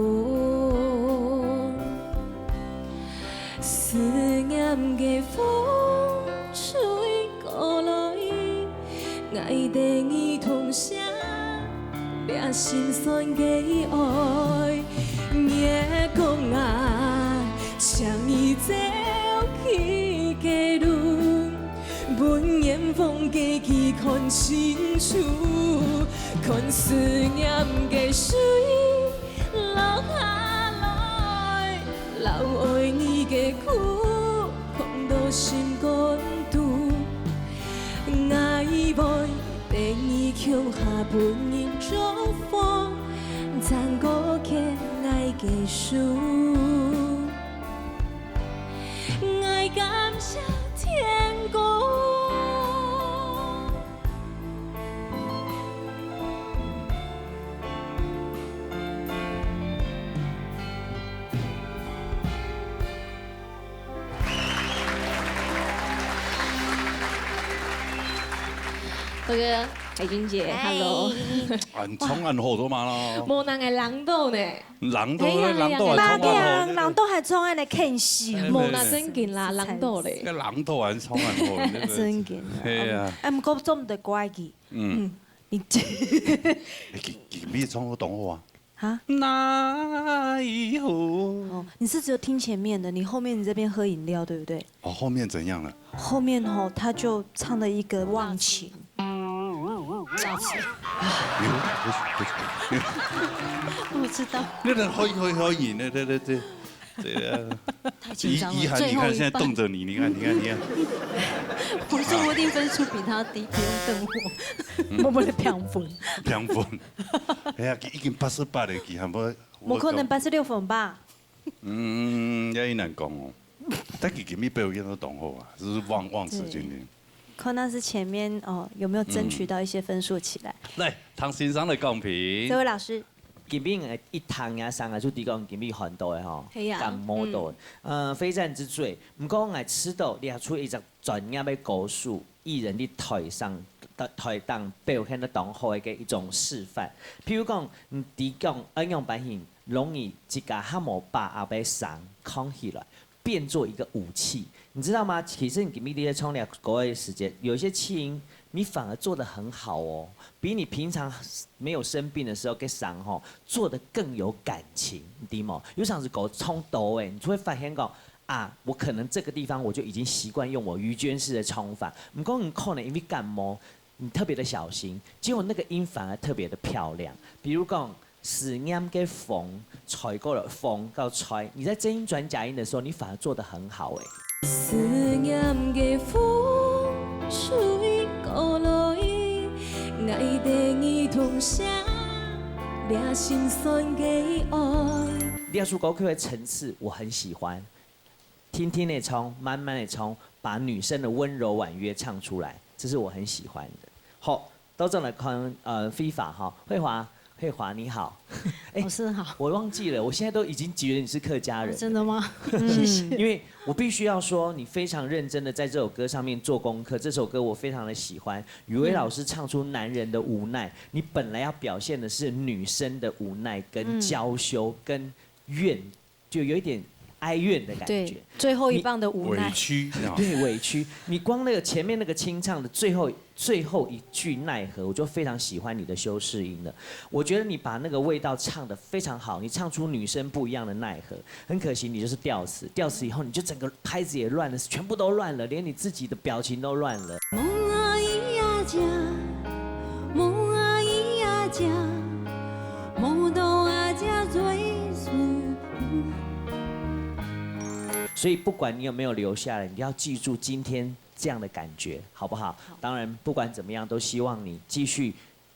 思念个風吹過來，𠊎等你同寫這心酸个愛。月光啊，請你照起个路， 分遠方个佢看清楚，看思念个水落下來，摎愛你个苦囥到心肝肚。𠊎會等你共下分人祝福，正過牽𠊎个手。 𠊎感謝天公。這個海君姐，Hello。恁唱恁好做麼个咯？無人會冷到呢。 冷到咧，冷到還唱恁好，冷到還唱恁个肯死。無啦，正經啦，冷到咧。該冷到還唱恁好，真个。係啊。哎，毋過做毋得怪佢。嗯。你，佢，佢唱到當好啊。哈？哪有？哦，你是只有聽前面的，你後面你這邊喝飲料，對不對？哦，後面怎樣了？後面吼，他就唱了一個忘情。 不知道。你等可以可以可以，那那那这这个。太紧张了，遗遗憾，你看现在最后一棒。瞪着你，你看你看你看。我说我一定分数比他低，不用瞪我。我们的评分。评分。哎呀，已经八十八了，佢还不，我可能八十六分吧。嗯，也难讲哦。但佢今日表现都当好啊，就是忘忘词今天。 看那是前面哦，有没有争取到一些分数起来？来，唐先生的讲评。这位老师。今晡日一聽啊，上啊，就知講今晡日寒到个吼，係啊，感冒到个。嗯。呃，非戰之罪，毋過𠊎知道這出一隻專業个歌手，藝人佇台上，台頂表現得當好个一種示範。譬如講，你知講，恁樣版型，容易自家較無把握个聲，囥起來。 變做一個武器，你知道嗎？其實你今晡日在唱這歌的時間，有一些氣音，你反而做得很好哦，比你平常沒有生病的時候个聲吼做得更有感情，你知嗎？有時候是歌唱多誒，你就會發現講啊，我可能這個地方我就已經習慣用我余娟式的唱法，毋過你可能因為感冒，你特別的小心，結果那個音反而特別的漂亮。比如講，思念个風，吹過了，風到吹，你在真音轉假音的時候，你反而做得很好誒。思念的風吹過來，愛等你通宵，這心酸的愛。這首歌曲的層次我很喜歡， 輕輕的唱，慢慢的唱，把女生的溫柔婉約唱出來，這是我很喜歡的。好，到這來看，呃，非凡哈，慧華，慧華你好。哎，老師好。我忘記了，我現在都已經覺得你是客家人了。哦，真的嗎？謝謝。因為我必須要說，你非常認真的在這首歌上面做功課，這首歌我非常的喜歡。雨薇老師唱出男人的無奈，你本來要表現的是女生的無奈、跟嬌羞、跟怨 就有一點哀怨的感覺。對，最後一棒的無奈。委屈，啊。對，委屈。你光那個前面那個清唱的最後，最後一句奈何，我就非常喜歡你的修飾音了。我覺得你把那個味道唱得非常好，你唱出女生不一樣的奈何。很可惜，你就是吊詞，吊詞以後，你就整個拍子也亂了，全部都亂了，連你自己的表情都亂了。無愛伊也食，無愛伊也食，無度也食最順。 所以不管你有沒有留下來，你要記住今天這樣的感覺，好不好？好。當然，不管怎麼樣，都希望你繼續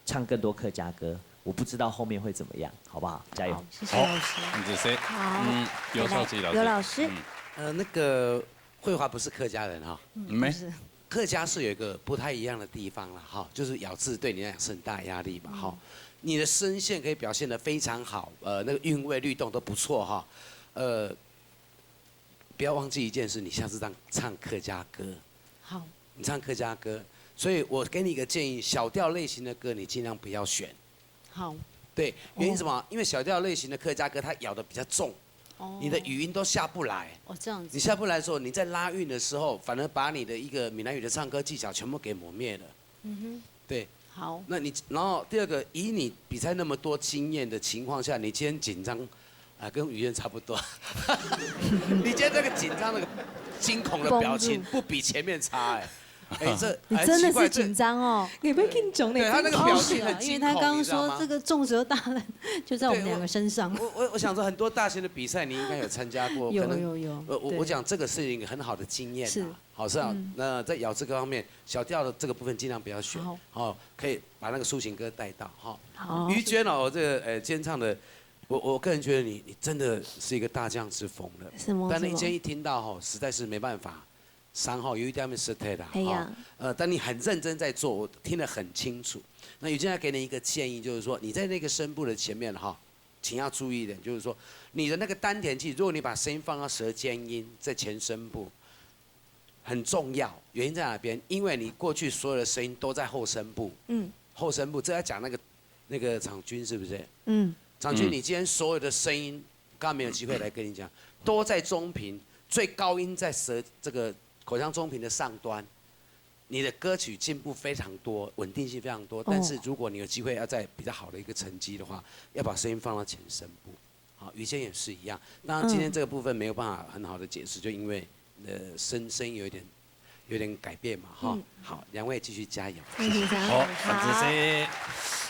唱更多客家歌。我不知道後面會怎麼樣，好不好？加油！好，謝謝老師。好，謝謝。好，嗯，尤再來，小姐老師。尤老師。嗯。呃，那個慧華不是客家人哈。嗯，沒。不是。客家是有一個不太一樣的地方了哈，就是咬字對你來講是很大壓力嘛哈。嗯。你的聲線可以表現得非常好，呃，那個韻味律動都不錯哈。呃， 不要忘記一件事，你下次唱，唱客家歌。好。你唱客家歌，所以我給你一個建議，小調類型的歌你盡量不要選。好。對，哦。原因是什麼？因為小調類型的客家歌它咬得比較重，哦。你的語音都下不來。哦，這樣子。你下不來的時候，你在押韻的時候，反而把你的一個閩南語的唱歌技巧全部給磨滅了。嗯哼。對。好。那你，然後第二個，以你比賽那麼多經驗的情況下，你今天緊張，啊，跟雨燕差不多。你今天那個緊張、那個驚恐的表情，繃住。不比前面差哎。哎，這，你真的是哎，奇怪，這緊張哦。你不要緊張呢，对，他那個表情很驚恐，因為他剛剛說這個重責大任就在我們兩個身上。你知道嗎？我，我，我想說，很多大型的比賽你應該有參加過，有，可能，有，有，呃，我，對。我講這個是一個很好的經驗啊。是。 好，是啊，嗯。那在咬字各方面，小調的這個部分盡量不要選，好。哦，可以把那個抒情歌帶到，哈。好。于娟哦，這個，呃，今天唱的，我，我個人覺得你，你真的是一個大將之風了。什麼？但是一見一聽到吼，什麼？實在是沒辦法，傷害有一點點失態啦，嘿呀。哈。呃，但你很認真在做，我聽得很清楚。那于娟要給你一個建議，就是說你在那個聲部的前面哈，請要注意一點，就是說你的那個丹田氣，如果你把聲音放到舌尖音，在前聲部， 很重要，原因在哪邊？因為你過去所有的聲音都在後聲部。嗯。後聲部，這要講那個，那個昶均是不是？嗯。昶均，嗯。你今天所有的聲音，剛剛沒有機會來跟你講，都在中頻，最高音在舌，這個口腔中頻的上端。你的歌曲進步非常多，穩定性非常多，哦。但是如果你有機會要在比較好的一個成績的話，要把聲音放到前聲部。 好，于娟也是一樣。當然今天這個部分沒有辦法很好的解釋，嗯。就因為，呃，聲，聲音有一點，有點改變嘛，哈。嗯。好，兩位繼續加油。嗯，加油。好，感謝。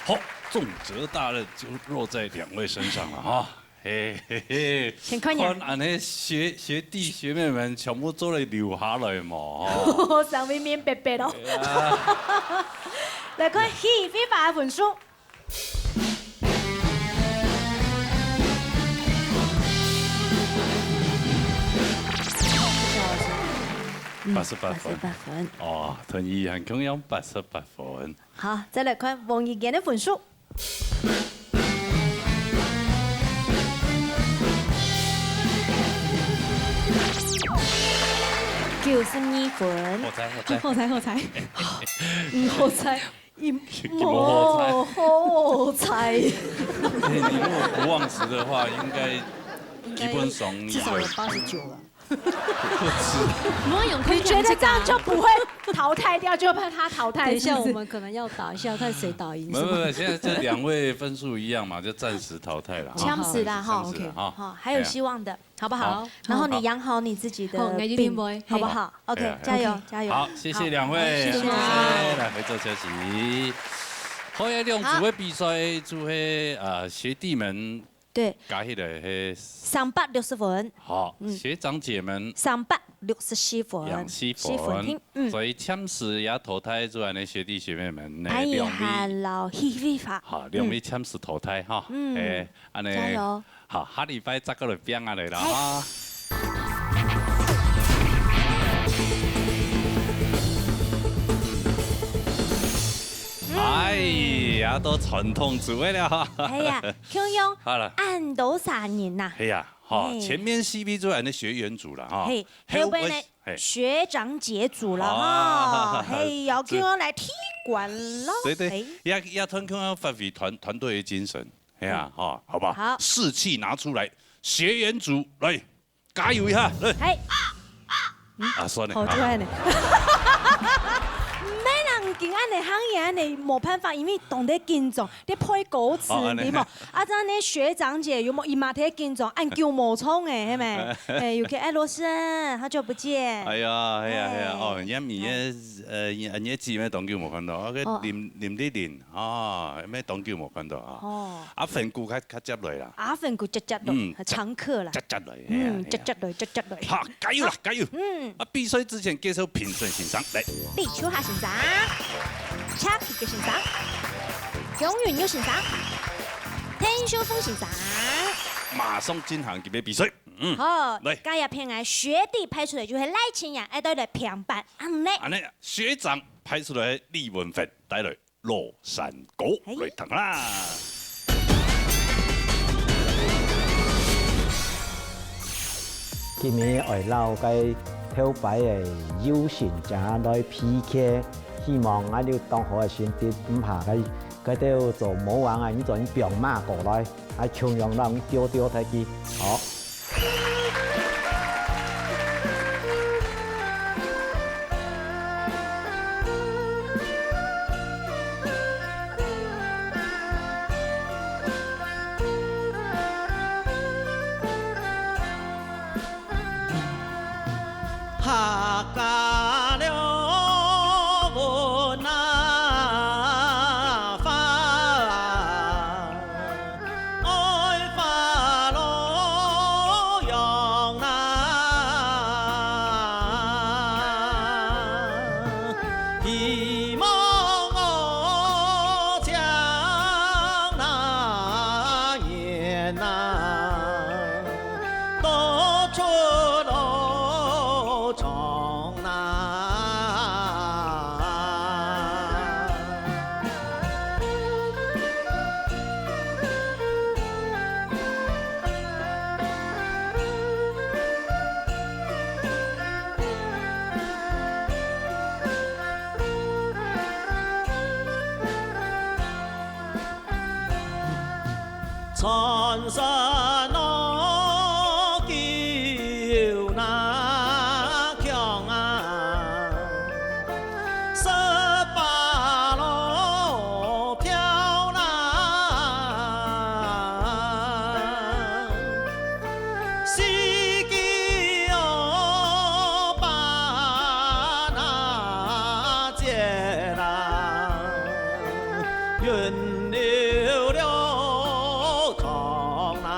好，重責大任就落在兩位身上了哈。嘿，嘿，嘿。先看呀。看恁呢學，學弟學妹們全部做得留下來嘛，哈。上面面白白咯。對啊。來看許非凡的分數。 嗯，八十八分。八十八分。哦，同意，很同樣八十八分。好，再來看王怡娟的分數。九十二分。好彩，好彩。好彩，好彩。嗯，好彩。一，無好彩。無好彩。你，你如果不忘词的話，應該基本上你有，應該至少有八十九了。不止。我有看你覺得這樣就不會淘汰掉，就怕他淘汰，等一下，是不是？我們可能要打一下，看誰打贏，是嗎？沒有，沒有，現在這兩位分數一樣嘛，就暫時淘汰了哈。強勢啦，哈，強勢啦，OK，哈。好，還有希望的。哎呀。好不好？好。然後你養好你自己的好，病，我一定會。好不好？OK，哎呀，加油，哎呀。加油。好，謝謝兩位，好，謝謝。謝謝。來，回座休息。好，這兩組的比賽就係，呃，學弟們對。加起來係三百六十分。好，嗯。學長姐們三百六十四分。兩四分。四分，嗯。所以暫時也淘汰出來的學弟學妹們呢，哎呀，兩位。好，兩位暫時淘汰哈。嗯。哎， 恁呢，加油。好，下禮拜再過來拚下來啦哈。哎呀，都傳統組的了哈。哎呀，共樣，好了。恁多儕人吶。哎呀，哈，嘿。前面四位就恁呢學員組了哈。嘿，後背呢，嘿。學長姐組了哈。啊，嘿，要共樣來踢館咯。對，對，嘿。也，也同共樣發揮團，團隊的精神。 哎呀，嗯。好，好不好？好。士氣拿出來，學員組，來，加油一下，來。嘿。啊，算了，好，好。就恁呢。毋免人緊恁呢，行業恁呢，無辦法，因為當得緊張，你背歌詞，哦，恁呢。對無？啊，恁呢學長姐有無？伊嘛在緊張，恁久無唱誒，係無？哎，有個，哎，羅詩恩，好久不見。哎呀，哎呀，哎呀，哎。哦，人家米耶，哎。呃，人家姊妹當久無看到，啊，个哦。林，林麗玲， 哦，也當久無看到啊。哦。阿芬姑較，較接來啦。阿芬姑接接來，嗯，常客啦。接接來，嗯，嘿啊，嘿啊。接接來，接接來。好，加油啦，好。加油。嗯。啊，比賽之前介紹評審先生，來。李秋霞先生，Chucky先生，楊允玉先生，田秀峰先生。馬上進行這個比賽。嗯，好，來。今日片个學弟派出來就係賴清陽，愛帶來評判，恁呢。恁呢，學長派出來李文芬，帶來 老山歌，嘿。來聽啦。今日愛摎該頭擺个優勝者來P K，希望𠊎有當好个成績，毋怕該，該兜做魔王啊，你做你放馬過來，啊，共樣摎你丟丟忒去，好。 客家了文啊，花啊，愛花落陽啊，希望我將那年啊， 多出老庄啊。 穿山路，救那強啊，十八路，飄那。 四季哦，把那节啦，云流流长啦。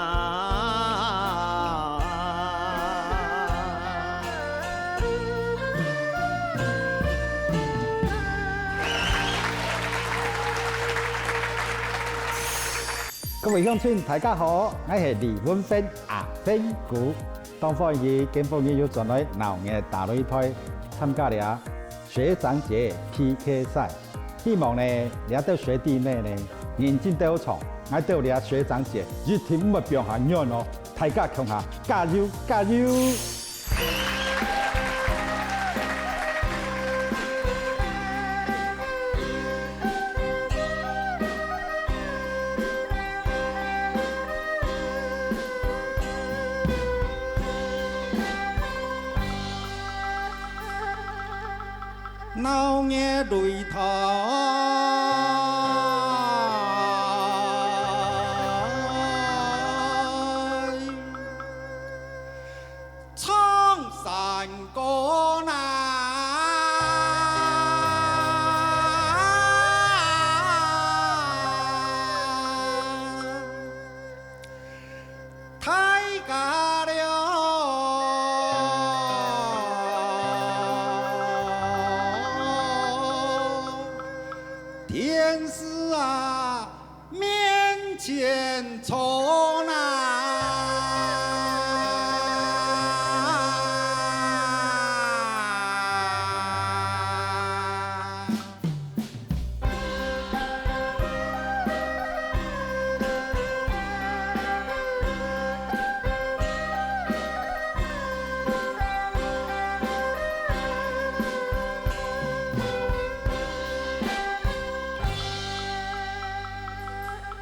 各位鄉親，大家好，𠊎係李文芬阿芬姑。當歡喜今晡日又轉來鬧熱大擂台，參加這學長姐P K賽。希望呢，這兜學弟妹呢，認真鬥唱，𠊎兜這學長姐一定毋會放下軟哦。大家共下加油，加油！擂台，唱山歌呐。大家了，电视啊，面前坐呐。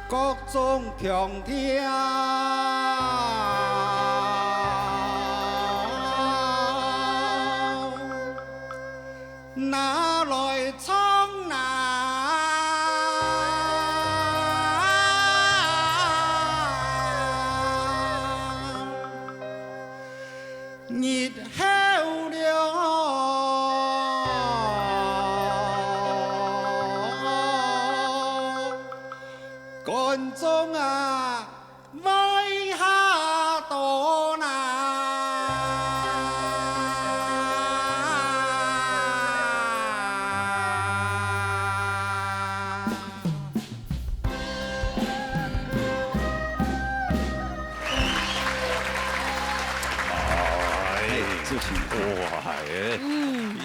各种腔调，拿来唱呐。日后了，观众啊，为下多呐。哎，哎，主持人。哇，哎。嗯。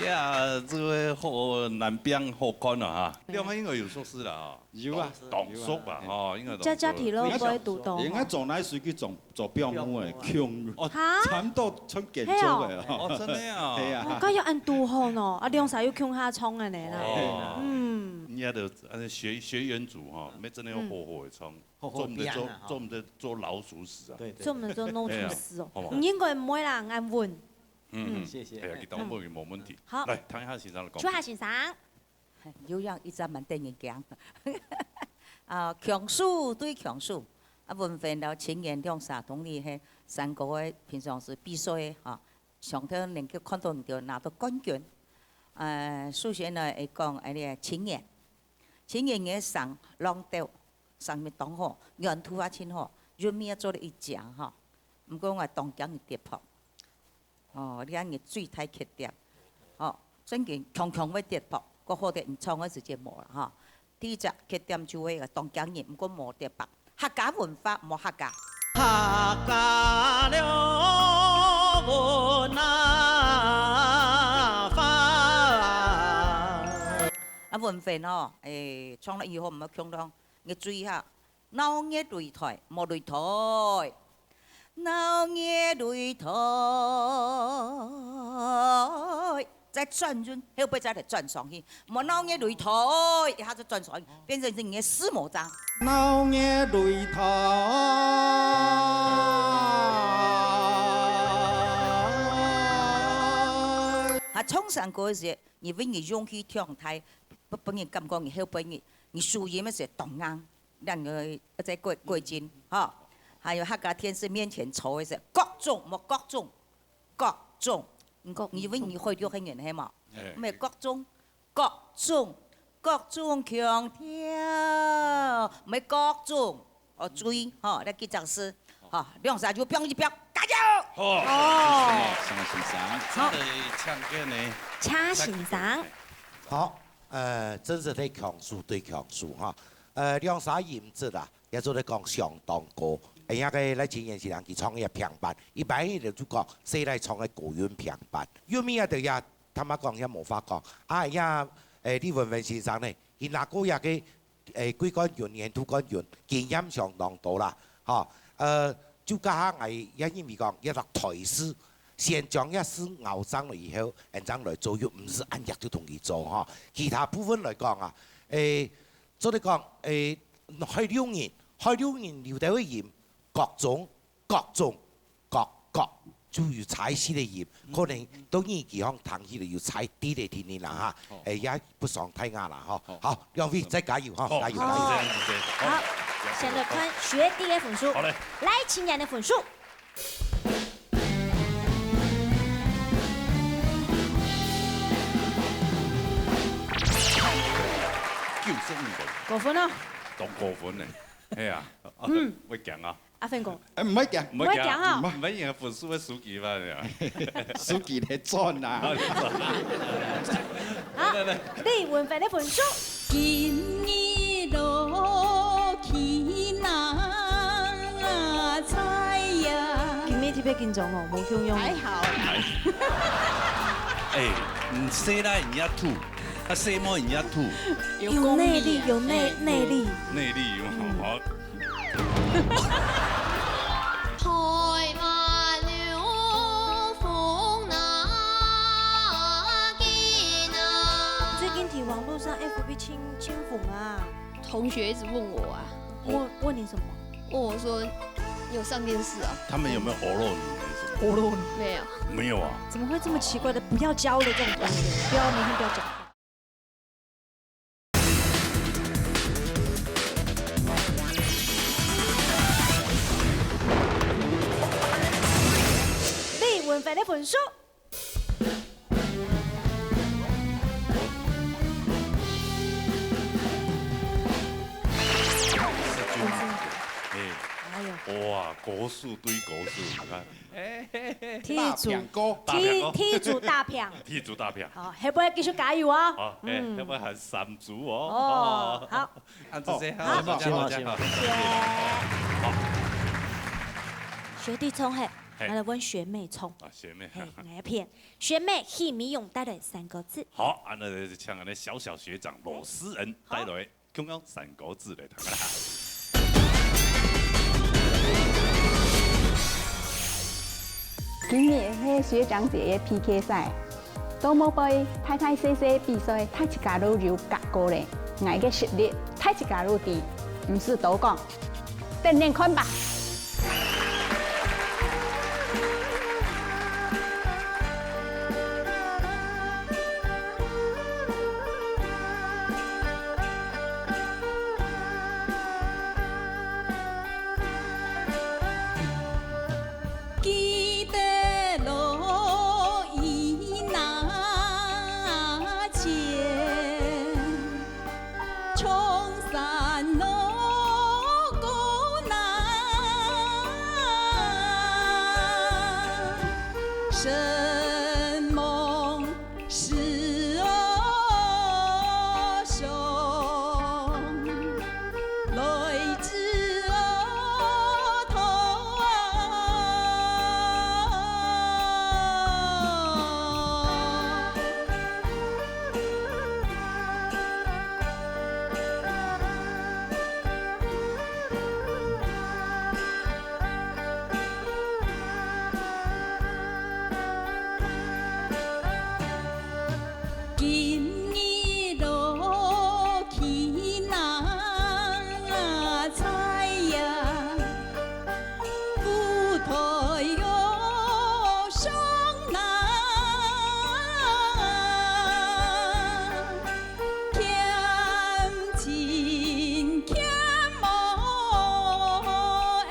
呀，这个好难表好看啊哈。嗯。两个应该有熟识了啊。有啊，当熟吧，有啊。哈，应该当熟。家家体乐不会读懂。应该从哪水去做，做表妹的，表妹。哦，哈？惨到像建筑的哦。哦，真的啊。对啊。哦，该要按拄好喏，啊，两儕又共下唱的呢啦。哦。嗯。你也得，呃，学，学员组哈，没真的要好好的唱。嗯。 好好做毋得做，变啊，哈。做毋得做老鼠屎啊。对，对，做毋得做老鼠屎哦。哎呀，好嘛。你应该毋会啦，安稳。嗯，嗯。谢谢。哎呀，佢當然無問題。好。來，聽一下先生的講。邱夏先生。有樣一直蠻得人驚。啊，強手對強手，啊，文煥摎清源兩儕同你係山歌个平常時比賽个，哈，上頭能夠看到你就拿到冠軍。呃，首先呢，會講，哎，你个清源，清源个聲浪調， 聲音當好，原圖也真好，韻味也做得一將吼。毋過𠊎當驚你跌拍。哦，你看你最大缺點。哦，正經強強會跌拍，過好得你唱个時節無啦吼。第一隻缺點就係當驚你，毋過無跌拍。客家文化無客家。客家了文啊花。啊，文煥哦，誒，唱了以後毋好共樣 你注意下，鬧熱擂台，無擂台。鬧熱擂台，再轉轉，後背再來轉上去。無鬧熱擂台，一下就轉上去，變成是你个四模章。鬧熱擂台。啊，唱山歌个時，因為你勇氣強大，不，不人感覺你後背你，你輸贏个時當硬。 兩个在過，過境，吼。還有客家電視面前坐个係各種，無各種，各種。各種。因為你會六个人係無？哎。毋係各種，各種，各種腔調，毋係各種。哦，注意，吼，來記者是，吼，兩儕就拚一拚，加油！好，哦。謝謝，謝謝先生。好。再來請個呢？請先生。好，呃，真係對強手，對強手，哈。 呃，兩儕音質啊，也做得講相當高。哎呀，該來今年是人去唱个平板，一般人就講，誰來唱个高音平板。韻味啊，就也，坦白講，也無話講。啊，也，誒，李文煥先生呢，佢拿過也个，誒，季冠軍、年度冠軍，經驗相當多啦，吼。呃，就加下𠊎也認為講，一個台式，先將這事拗正了以後，恁樣來做，又毋係恁樣就同佢做，吼。其他部分來講啊，誒， 做得講，誒，海陸人，海陸人有兜个音，各種，各種，各，各。就有差一息个音，可能到年紀項聽起來有差一息个定定啦哈。好。哎，也不傷大雅啦哈。好。好，兩位再加油哈，好，加油，加油。是這樣，是這樣。好，先來看學弟个分數。好嘞。來，青年个分數。九十五分。高分哦。當高分呢。係啊。嗯。會驚啊。 阿芬哥。哎，毋好驚。毋好驚啊。毋好驚，分數个手機吧，呀。手機來轉啊。好，李文凡个分數。今日落起那彩呀。今日特別緊張哦，無共樣。還好。哎，你細人也吐，啊，細妹也吐。有功力啊。有內力，有內，內力。內力有，好。 台灣有風那緊啊。最近在網路上F B盡，盡紅啊。同學一直問我啊。問，問你什麼？問我說，你有上電視啊？他們有沒有歐露你還是什麼？歐露你？沒有。沒有啊？怎麼會這麼奇怪的？不要交了這種同學，不要，明天不要講話。 李文凡个分數。哎，哎喲。哇，高手對高手，你看。 踢足，大餅哥。大餅哥。踢，踢足大餅。踢足大餅。好，下擺繼續加油哦。好，哎，嗯。下擺還三組哦。哦，好。啊，這些，好，好，好，好，好，好。謝謝。好。學弟聰慧，嘿。來問學妹聰。啊，學妹。嘿，來片。學妹，戲迷勇帶來三個字。好，啊，那就請俺的小小學長羅思恩帶來。好。 共樣三個字來讀啦。今日係學長姐个P K賽，都無背大大細細比賽，大自家都有學過咧。𠊎个實力，大自家都知，毋使多講，等等看吧。 記得路已那淺， 長衫路過難，承蒙師父相來指路途。 今日路去哪採呀？ 舞台又上難，欠親欠無緣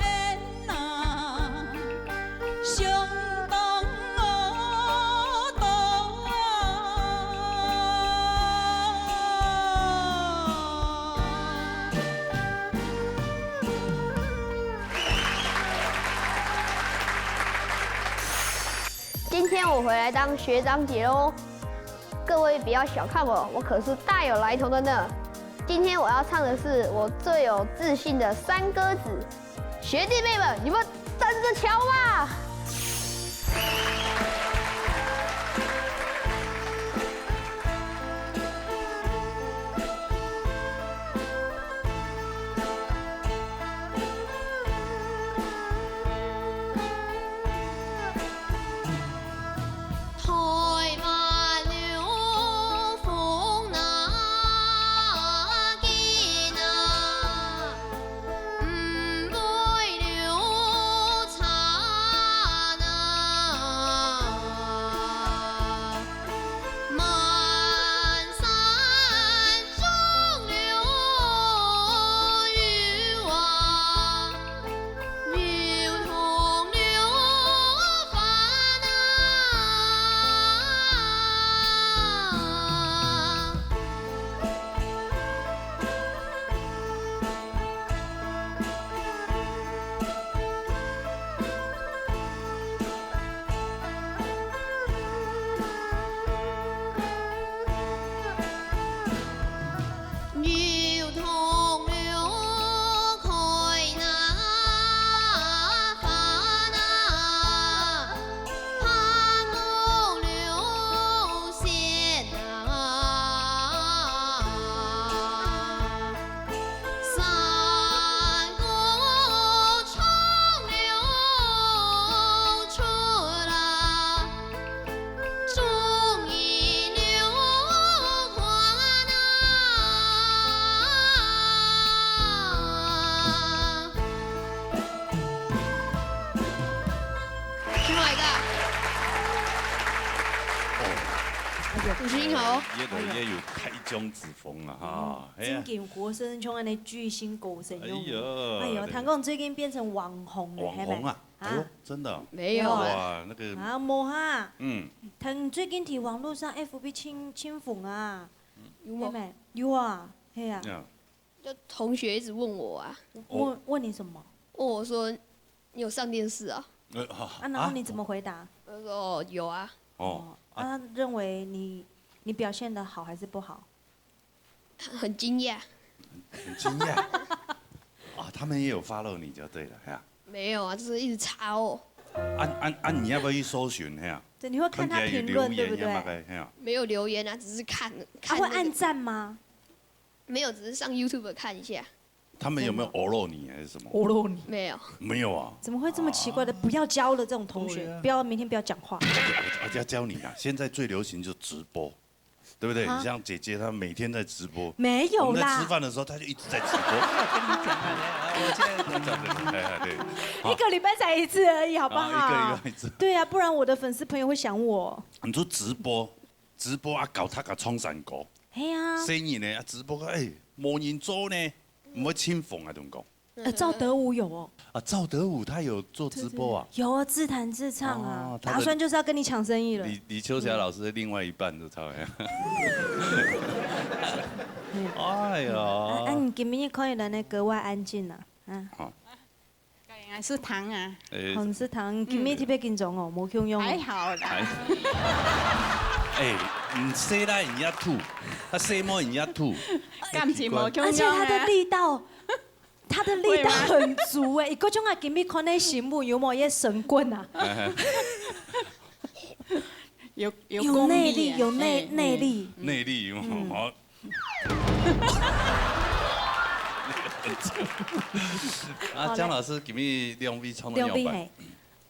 啊，相當無道啊。 今天我回來當學長姐嘍。各位不要小看我，我可是大有來頭的呢。今天我要唱的是我最有自信的山歌子，學弟妹們，你們等著瞧吧！ 台灣有風那緊啊，毋會流茶越來越有開宗之風了哈。哎呀，正經活生生像恁樣巨星高升樣。哎喲，哎喲，對。聽講最近變成網紅了，網紅啊，係無？哎喲，啊？真的哦。沒有啊。哇，那個，啊，無哈。嗯。聽最近在網路上F B盡，盡紅啊。有嗎？係無？有啊，係啊。呀。就同學一直問我啊。問，哦。問你什麼？問我說，你有上電視啊？呃，啊，啊，然後你怎麼回答？我說，哦，有啊。哦，哦，啊。啊，認為你，你表現得好還是不好？很驚訝。很驚訝。啊，他們也有follow你就對了，哎呀。沒有啊，就是一直查哦。啊，啊，啊，你要不要去搜尋，哎呀？對，你會看他評論，看起來有留言，對不對？要麼个，哎呀。沒有留言啊，只是看，啊，看那個。會按讚嗎？沒有，只是上YouTube看一下。他們有沒有真的。Follow你還是什麼？Follow你。沒有。沒有啊。怎麼會這麼奇怪的？不要交了，這種同學，對啊。不要，明天不要講話。啊，要教你啊，現在最流行就直播，對不對？啊？你像姐姐她每天在直播，沒有啦。我們在吃飯的時候，她就一直在直播。跟你講啊，我現在這樣子，哎，哎，對。好。一個禮拜才一次而已，好不好？啊，一個禮拜一次。對啊，不然我的粉絲朋友會想我。你說直播，直播啊，搞他搞唱山歌。係啊。生意呢，啊，直播，哎，無人做呢，毋會盡紅啊，同你講。呃，趙德武有哦。啊，趙德武他有做直播啊？對，對，對。有啊，自彈自唱啊，哦，他的，打算就是要跟你搶生意了。李，李秋霞老師的另外一半都超像。嗯。哎呀。啊，啊，你今日可以來那個外安靜啊，啊。好。該應該係糖啊。誒，哦，你係糖，今日特別緊張哦，無共樣哦。還好啦。還，誒，你細倈人家two，啊，細妹人家two，感情無共樣啊。而且他的力道，他的力道很足誒，會嗎？一個鐘啊，今日看那新聞有無？也神棍啊。有，有有功力啊，內力，有內，誒，內力。嗯。內力，嗯。好。啊，好嘞。江老師，今日兩位唱到仰般？兩位嘿。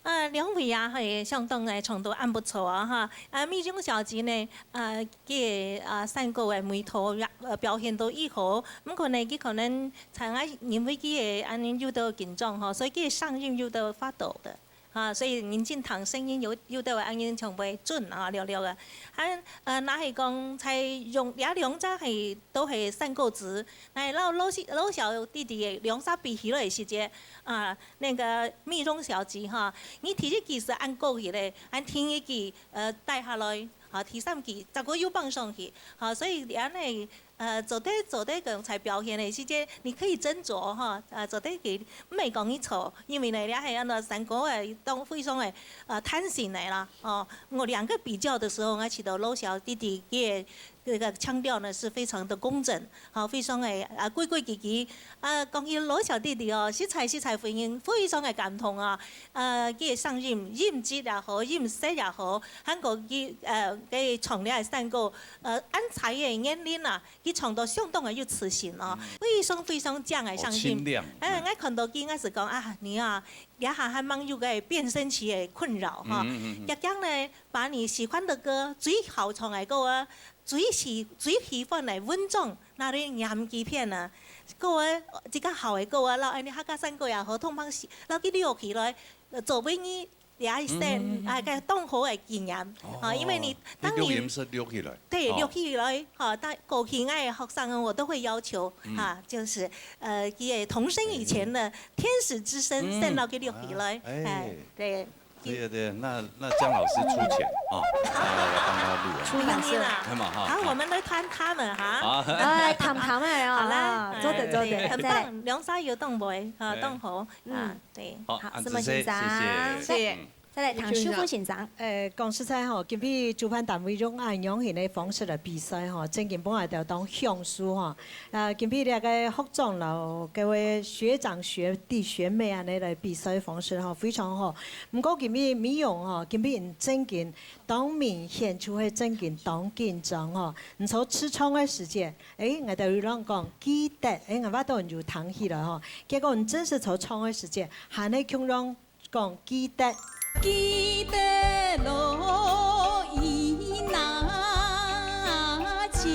呃，兩位啊，嘿，相當來唱到恁不錯啊，哈。啊，美容小姐呢，呃，佢个，呃，山歌个味道，呃，表現到異好。毋過呢，佢可能在𠊎認為佢个恁樣有兜緊張吼，所以佢个聲音有兜發抖的。 哈，所以人正聽聲音有，有兜恁樣像會準啊，略略啊。還，呃，若係講在用，這兩隻係，都係山歌子，若係摎老，老小弟弟个兩隻比起來个時節，啊，那個美容小姐哈，你第一句係恁高起來，還第二句，呃，低下來，哈，第三句再過又放上去，哈，所以恁樣 呃，做得，做得講在表現个時節，你可以斟酌哈，呃，做得佢，毋係講你錯，因為呢，這係恁樣山歌个，當非常个，呃，彈性个啦，哦，我兩個比較的時候，𠊎試著老小弟弟佢个這個腔調呢是非常的工整，好，非常个，啊，規規矩矩，啊，講起老小弟弟哦，實在，實在分人非常个感動啊，呃，佢个聲音，音質也好，音色也好，還過佢，呃，佢唱這个山歌，呃，恁細个年齡啊， 佢唱到相當个有自信哦，嗯。非常非常靚个聲音。好清亮。哎，嗯。𠊎看到佢，𠊎係講啊，你啊，這下還吂有个變聲期个困擾哈。嗯，嗯，嗯，嗯。遽遽呢，把你喜歡的歌，最好唱个歌啊，最喜，最喜歡个文章，拿來唸幾遍啊。歌啊，這個好个歌啊，摎恁樣客家山歌也好，通通係，摎佢錄起來，呃，作為你 這一生，嗯，嗯，嗯。啊，該當好个紀念。哦，啊，因為你當年，你錄音室錄起來。對，哦。錄起來，哈，但過去𠊎个學生我都會要求，嗯。哈，就是，呃，佢个童聲以前呢，哎。天使之聲，嗯。先摎佢錄起來，啊，哎。哎，對。對啊，對啊，那，那江老師出錢，啊，來，來，來幫他錄啊。出版社。當然啦。那麼哈。好，我們來談他們哈。好。哎，談談哎啊，好啦，啊，做得，哎，做得，對，很棒，再來。兩儕有當會，哈，哎。當好，嗯。啊，對。好，好，恁仔細，承蒙先生。謝謝。嗯。 再來聽秀芬先生。呃，講實在吼，今晡日主辦單位用恁樣形个方式來比賽吼，正經分𠊎兜當享受吼。呃，今晡日這個學長摎各位學長、學弟、學妹恁樣來比賽方式吼，非常好。毋過今晡日美容吼，今晡日正經當明顯就係正經當緊張吼。你在試唱个時節，誒，𠊎兜有人講記得，誒，𠊎話到你就聽起來吼。結果你正式在唱个時節，還係共樣 講記得。記得路已那淺。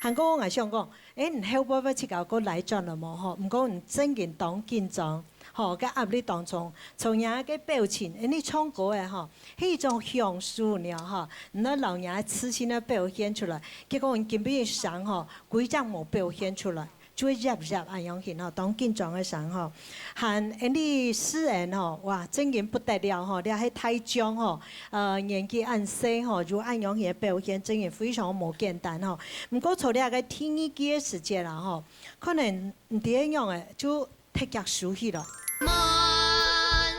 還過𠊎想講，誒，你後背會自家過來轉了無吼？毋過你正經當緊張，吼，个壓力當中，從若个表情，恁呢唱歌个吼，係一種享受了吼，你愛摎若个自信个表現出來。結果你今晡日聲吼，歸隻無表現出來，就會弱弱恁樣形吼，當緊張个聲吼。還恁呢詩人吼，哇，正經不得了吼，這係大將吼，呃，年紀恁細吼，有恁樣形个表現，正經非常無簡單吼。毋過在這个第二句个時節啦吼，可能毋知仰仔，就 忒遽收起來。滿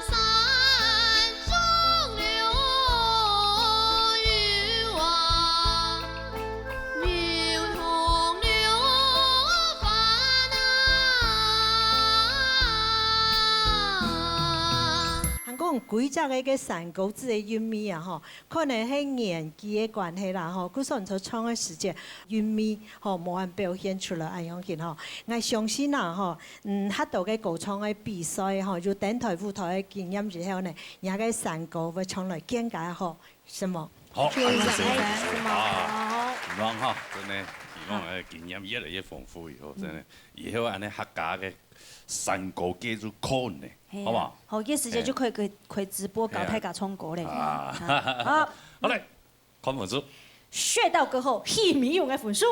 山中流水啊，流通流芳啊。還講歸隻个个山歌子个韻味啊，吼，可能係年紀个關係啦，吼，故所你在唱个時節，韻味，吼，無恁表現出來，恁樣形吼。𠊎相信啊，吼， 嗯，較多个歌唱个比賽吼，有登台舞台个經驗以後呢，若个山歌會唱來更加好，是無？好，謝謝。啊，希望哈，真的，希望个經驗越來越豐富以後，真的，以後恁呢客家个山歌界就可能呢，係啊，好不好？好，這時間就可以，可以，可以直播搞大家唱歌嘞。啊。好，好嘞。 看分數。穴道歌后許美蓉个分數。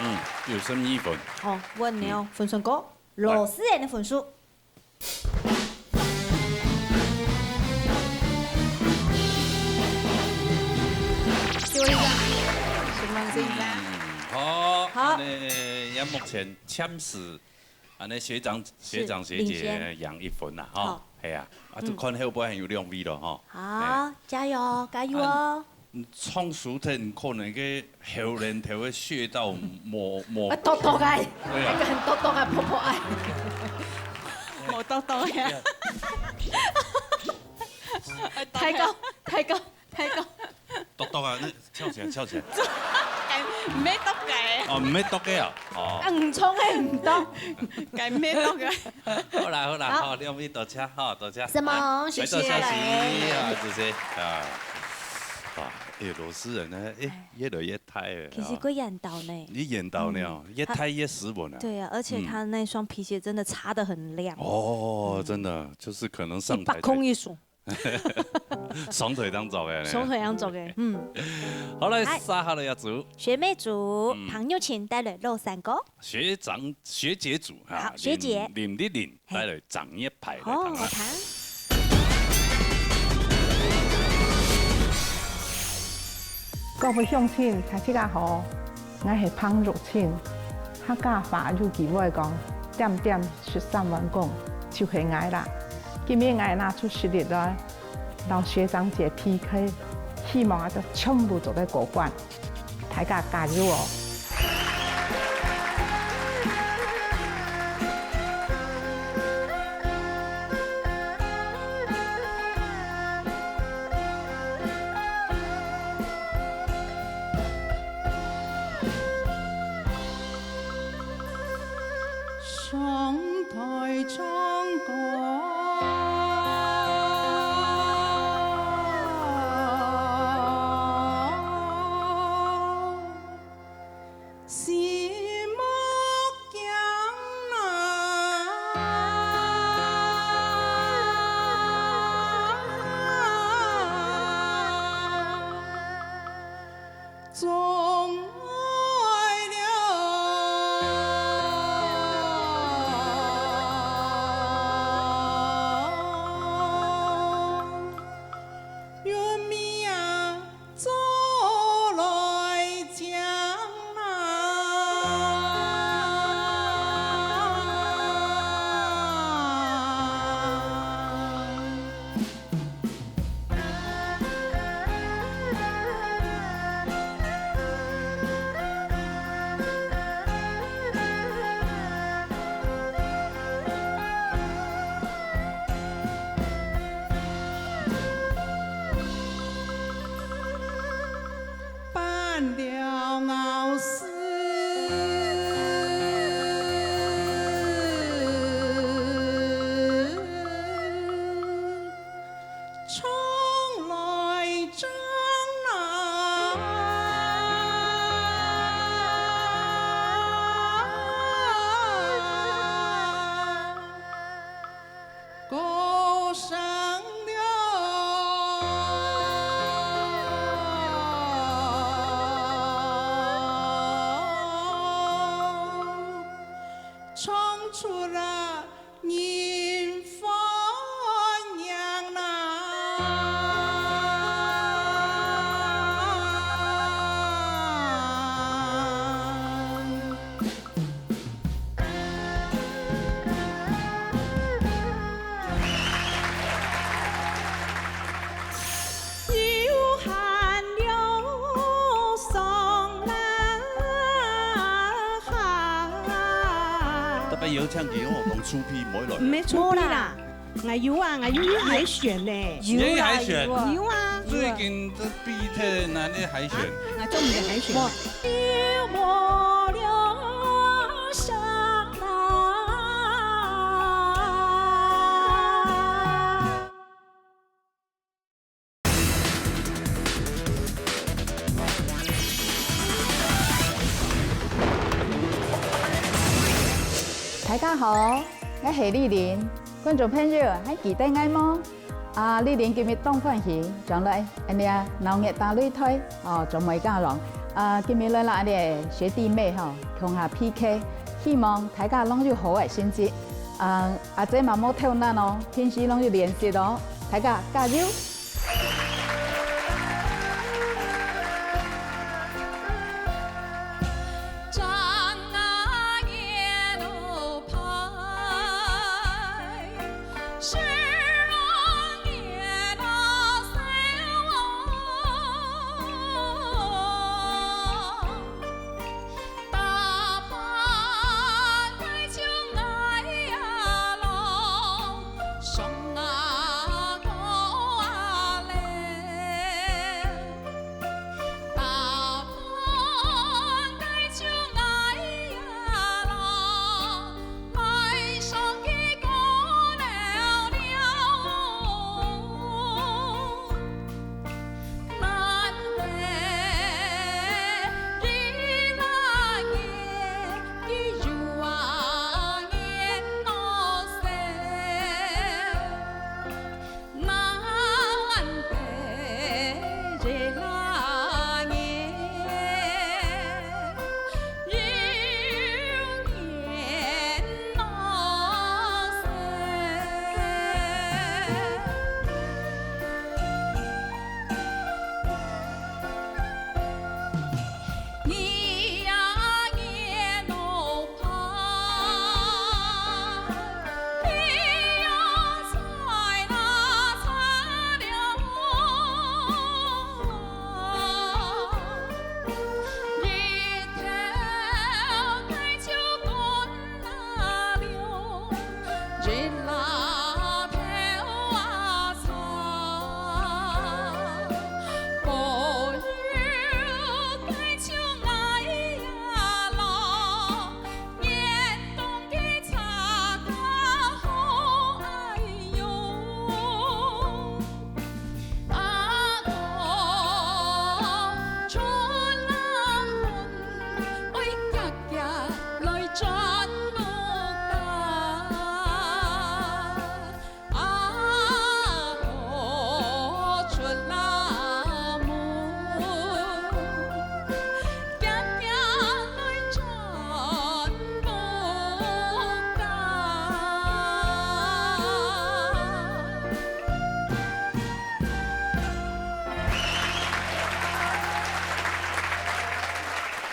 嗯，九十二分。好，換了，嗯。分數高，羅詩瑩个分數。就係這樣，十分鐘。嗯，好，好。恁呢，目前暫時 恁呢學長，學長學姐領先。贏一分啦，吼。好。係啊，啊，就看後背還有兩位咯，吼。好，係。加油，加油哦。啊，嗯，唱輸忒可能个喉嗹頭个穴道無，無。啊，毒毒个，對啊。那個很毒毒个，噗噗哎。無毒毒个。太高，太高。 太高。毒毒啊，你翹起來，翹起來。該毋係毒个。哦，毋係毒个啊。哦。啊，毋唱个毋毒。該毋係毒个。好啦，好啦，好，兩位多謝，好，多謝。什麼？啊，謝謝。多謝，謝謝，啊，謝謝，啊。哇，哎，羅詩瑩呢，哎，哎。越來越大了，其實佢緣投呢。你緣投呢，嗯。越大越斯文啊。對啊，而且他那雙皮鞋真的擦得很亮。哦，嗯。真的，就是可能上台才一百空一雙。 雙腿當做个呢。雙腿當做个，嗯。好，來，來。續下來這組。學妹組，嗯。彭玉琴帶來《老山歌》。學長，學姐組，哈，好，學姐。林，林麗玲帶來《正月牌》來聽啊。好，來聽。各位鄉親，大家好，𠊎係彭玉琴。客家話有句話講，恬恬 食三碗公，就係𠊎啦。今日𠊎拿出實力來，摎學長姐P K，希望𠊎兜全部做得過關。大家加油哦！出啊人欢迎啦。有閒了上來行。特別邀請佢哦，當出皮，毋好來。毋係出皮啦，𠊎有啊，𠊎有，有海選呢。有啦，有海選。有啊。有啊。最近這比賽哪裡海選？啊，中午的海選。 大家好，𠊎係麗玲。觀眾朋友，還記得𠊎無？啊，麗玲今日當歡喜，將來恁樣鬧熱打擂台，哦，做梅家郎。啊，今日來啦，𠊎學弟妹吼，共下P K，希望大家攏有好个成績。啊，阿姊嘛莫偷懶哦，平時攏有練習哦，大家加油！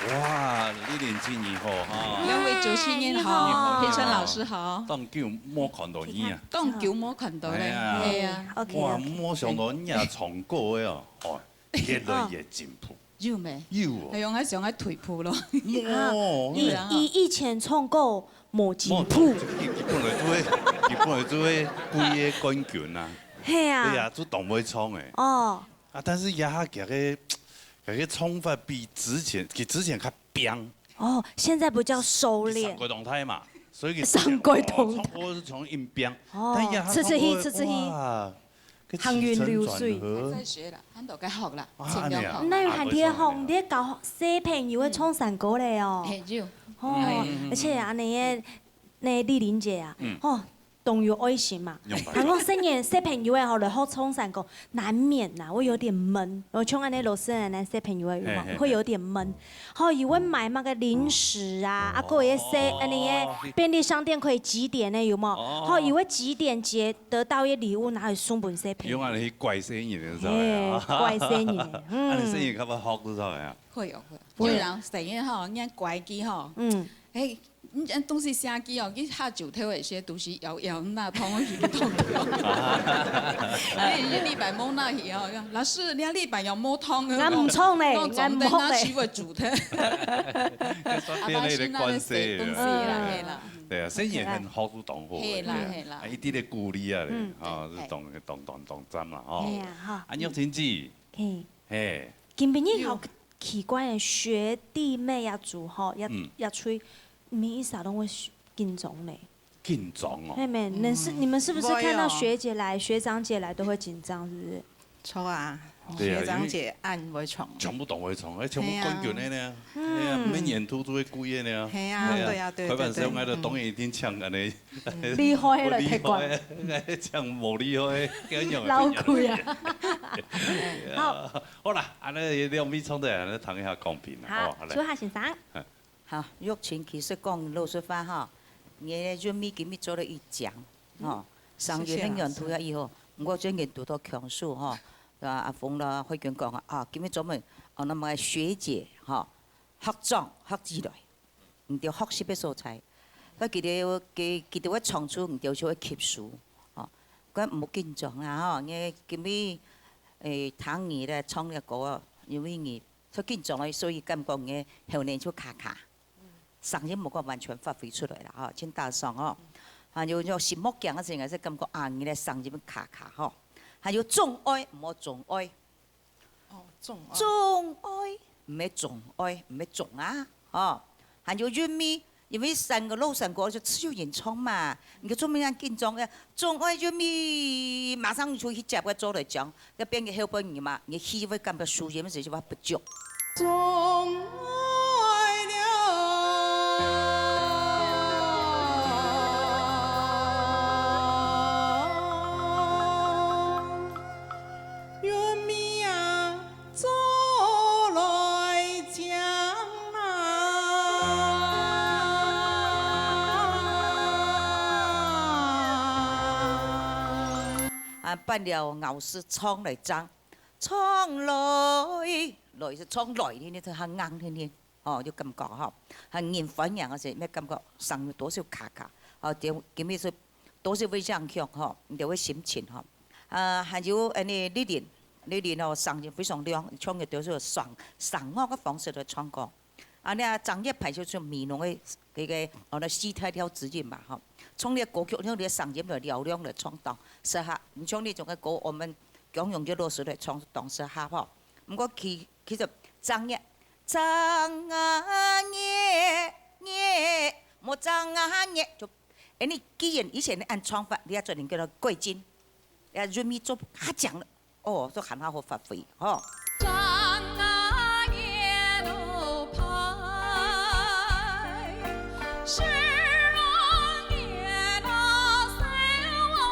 哇，麗玲姐你好哈。兩位主持人好，你好，你好。佩珊老師好。當久無看到你啊。當久無看到咧，哎呀。係啊。OK，哇，OK。無想到你啊，唱歌个哦，哦，越來越進步。有無？有哦。哎喲，𠊎想愛退步咯。哦，佢，佢以前唱歌無進步。無，佢，佢本來就係，佢本來就係幾個冠軍啊。係啊。對啊，就當會唱誒。哦。 啊，但是這下佢个，佢个唱法比之前，比之前較拚。哦，現在比較收斂。佢生過當大嘛，所以佢生過當大。哦，唱歌係從硬拚。哦，但這下唱歌，嗤嗤氣，嗤嗤氣。哇，个起承轉合。行雲流水。還在學啦，還在該學啦，啊，盡量學。恁樣啊。那有還在學，啊，毋會錯，你在教小朋友个唱山歌咧哦。嗯。嘿，有。哦，嗯，嗯，嗯，而且啊，嗯。你个，你个麗玲姐啊，嗯。哦，當有愛心嘛。仰般？佢講細人、小朋友仔吼，來學唱山歌，難免啦，會有點悶。然後像恁呢老師恁呢，小朋友仔有無？嘿，嘿，嘿。會有點悶。吼，佢會買麼个零食啊，啊，哦。還有一些恁呢个便利商店可以集點呢，有無？哦。吼，佢會集點集得到一禮物拿來送分小朋友。用恁呢去拐細人个，嘿，是吧？拐細人个，嗯。啊，你細人較會學，你知道呀？會有，會有。會啊。雖然細人吼，人家乖个吼，嗯。嘿， 你講東西寫機哦，佢下晝頭个時都係搖搖那湯去湯湯。你你禮拜無拿去哦，老師，你禮拜有無湯啊？𠊎毋唱咧，𠊎毋學咧。那時會煮的。啊，但是那個誰東西啦，嘿啦。對啊，細人很好，都當好。嘿啦，嘿啦。啊，一定得鼓勵啊，嗯，吼，對，是當當當當讚啦，吼。嘿啊，哈。啊，玉清姐，嘿。嘿。今晡日好奇怪个，學弟妹也煮吼，也，嗯。也炊，你們一下都會緊張呢。緊張哦。妹妹，你是，你們是不是看到學姐來、學長姐來都會緊張，是不是？著啊，對啊，學長姐恁會唱。因為全部都會唱，哎，全部冠軍个呢。嘿啊。哎呀，嗯。每年都做會貴个呢。嘿啊，嘿啊，對啊，對，開玩笑，對，對，𠊎都當然一定搶恁呢。嗯。厲害个來踢館。厲害个，搶無厲害个，怎樣啊？老貴啊。好。好啦，恁呢兩位唱得來，恁呢聽一下公平啦，好，哦，好，來。秋霞先生。嗯。 好，玉清其實講老實話吼，𠊎个韻味今日做了一講，吼，嗯。上一个年度也以後，謝謝老師。毋過最近堵到強勢吼，啊，阿峰啦，慧娟講啊，啊，今日專門，哦，那麼學姐吼，學長，學姊來，毋對學習个所在，該佢兜，佢，佢兜个長處，毋對就會吸收，吼，該毋好緊張啊，吼，𠊎今日，誒，聽你咧唱个歌啊，因為你 就緊張个，所以感覺你个喉嗹就卡卡，聲音無講完全發揮出來啦，吼，真打爽哦。還有就心目鏡个時，還係感覺啊，你个聲音卡卡吼。還有總愛，毋好總愛。哦，總愛。總愛，毋係總愛，毋係總啊，吼。還有韻味， 因為山歌，老山歌就自由演唱嘛，你就做麼个緊張个，總愛就咪馬上就去接个做來講，該變个後半日嘛，你氣會感覺輸贏時就話不足。總愛了，有名啊。 做來講啊。啊，辦了咬字唱來唱，唱來，來係唱來，你你就較硬，你你。 哦，有感覺吼，還人歡迎个時，乜感覺聲有多少卡卡，哦，今，今日係多少會影響吼，你就會心情吼。啊，還有恁呢，麗玲，麗玲哦，聲音非常亮，唱个都係上，上樂个方式來唱歌。啊，那張月排就係美濃个，个，个，哦，那西台調子音嘛，吼。唱个歌曲，用你个聲音來嘹亮來唱當適合。你像那種个歌，我們江榮傑老師來唱當適合吼。毋過其，其實張月 張啊月，月，莫張啊月，就，哎，你既然以前你恁唱法，你也做能叫做改進，也韻味做較強了，哦，就還較好發揮，吼。張啊月路牌，十啊月路手哦。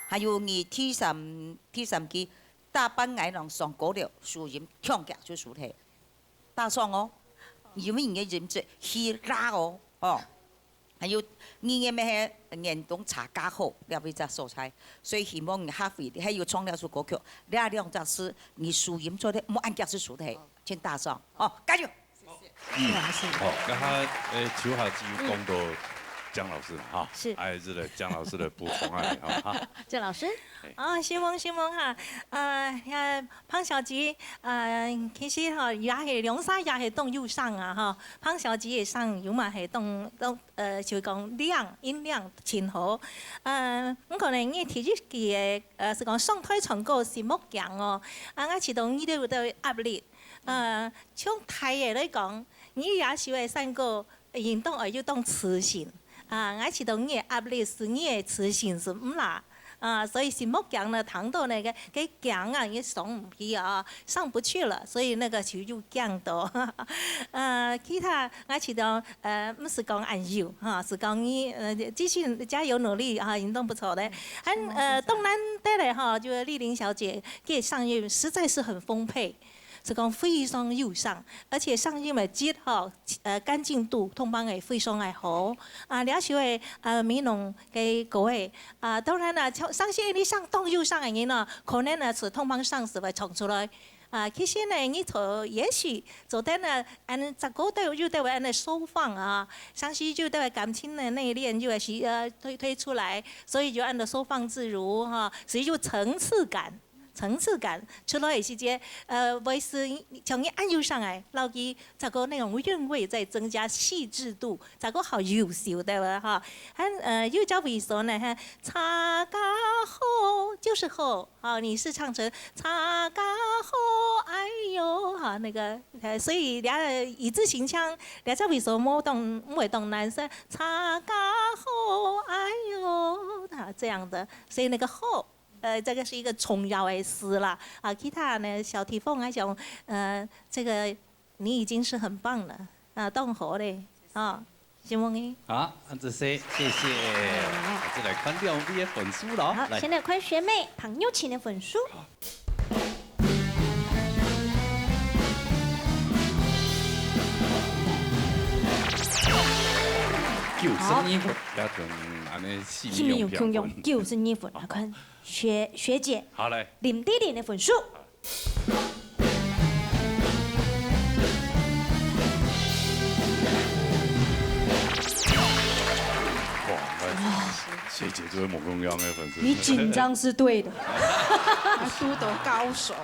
還有你第三，第三句， 打扮𠊎人上高樓，收音強強就收忒。打爽哦，因為你个音質去拉哦，哦。還有，你个乜係年冬茶加好，了一隻所在，所以希望你下回還有唱這首歌曲，這兩隻字你收音做得莫恁強就收忒，請打爽哦，加油！ 嗯，好，剛剛，呃，秋霞姐有講到江老師嘛，哈，是。哎，是的，江老師的補充啊，哈，哈。江老師。哎。啊，希望，希望哈，呃，呃，彭小姐，呃，其實哈，也係兩儕也係當有聲啊，哈。彭小姐个聲音嘛係當，當，呃，就講亮，音量真好。呃，毋過呢，你第一句个，呃，係講上台唱歌心目鏡哦，啊，𠊎知道你都有壓力，呃，從大个來講， 你這首个山歌，應當愛有當自信。啊，𠊎知道你个壓力係你个自信係毋罅，啊，所以心目鏡呢，聽到那個，該鏡啊，也上毋去啊，上不去了，所以那個就又降到。呃，其他，𠊎知道，呃，毋係講恁有，哈，係講你，呃，繼續加油努力，哈，已經都不錯的。還，呃，當然，再來哈，就是麗玲小姐，這上面實在是很豐沛。 係講非常友善，而且上音个質吼，呃，乾淨度通常會非常个好。啊，這首个，呃，美濃个歌个，啊，當然啦，像，相信你上當友善个人哦，可能呢係通常上係會唱出來。啊，其實呢，你做，也許做得呢，恁隻歌都有得會恁樣收放啊，相信就得會感情的內斂就會是，呃，推，推出來，所以就恁樣收放自如哈，所以就層次感。 層次感，出來个時節，呃，會係像你恁友善个，摎佢這個那種韻味再增加細緻度，這個好優秀，對吧？哈，還，呃，有隻位所呢，哈，茶家好，就是好，啊，你是唱成茶家好，哎喲，哈，那個，呃，所以這一字成腔，這隻位所無當，毋會當難，係茶家好，哎喲，啊，這樣的，所以那個好。 呃，這個是一個重要的詞啦。啊，其他呢，小地方來講，呃，這個你已經是很棒了，啊，當好咧，啊，承蒙你。好，恁仔細，謝謝。好，再來看兩位个分數囉。好，來。先來看學妹彭又琴个分數。好。九十二分，也同恁樣四名共樣，九十二分，來看。 學，學姐，好，來。林志玲个分數。哇，學姐做得無共樣个分數。你緊張是對的。都懂高手。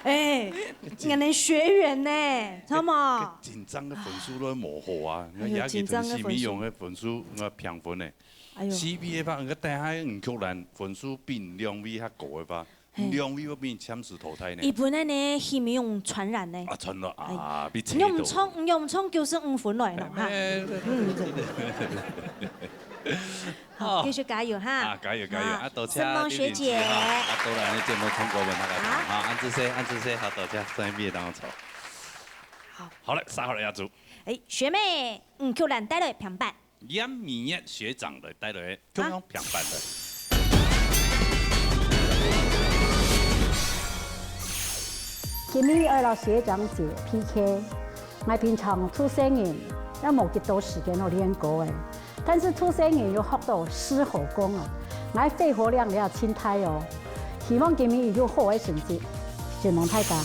哎，你的學員呢，知道嗎？緊張个分數都無好啊，哎喲，你緊張个分數。那也係同四名个分數，那平分呢。 哎喲。四位个話，該等下吳曲蘭分數比兩位較高个話，嘿。兩位會分你暫時淘汰呢。一般个呢，係毋係用傳染呢？啊，傳染啊，哎。比車多。你用衝，你用衝九十五分來了哈。哎，嗯。好，繼續加油哈。啊，加油，加油。啊，啊，多謝承蒙學姐。李玲姐哈。啊，多謝你節目通過問大家聽哈。啊，恁仔細，恁仔細，好，多謝，上一位當中。好。好了，三號个壓軸。哎，學妹，吳曲蘭帶來評判。 嚴明月學長來帶來共樣評判个。今日愛摎學長姐PK，𠊎平常出聲音也無幾多時間去練歌个，但是出聲音又學到獅吼功啊，𠊎肺活量也盡大哦。希望今日有好个成績，承蒙大家。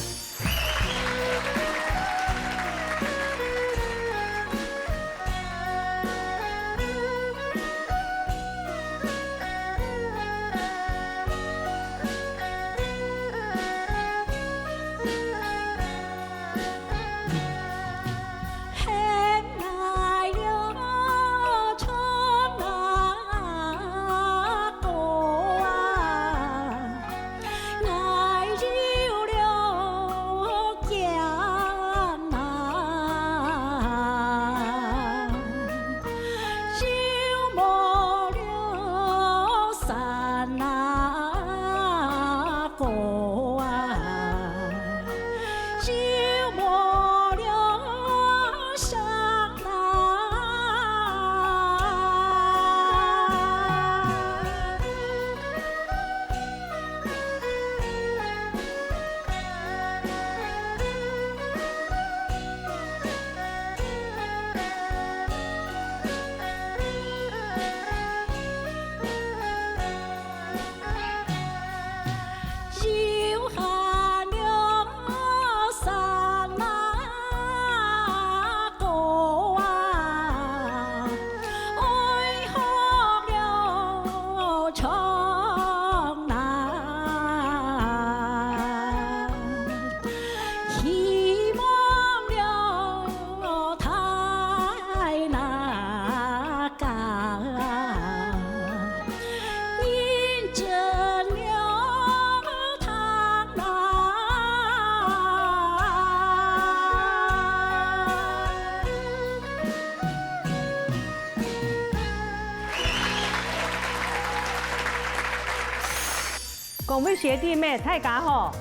各位學弟妹，大家好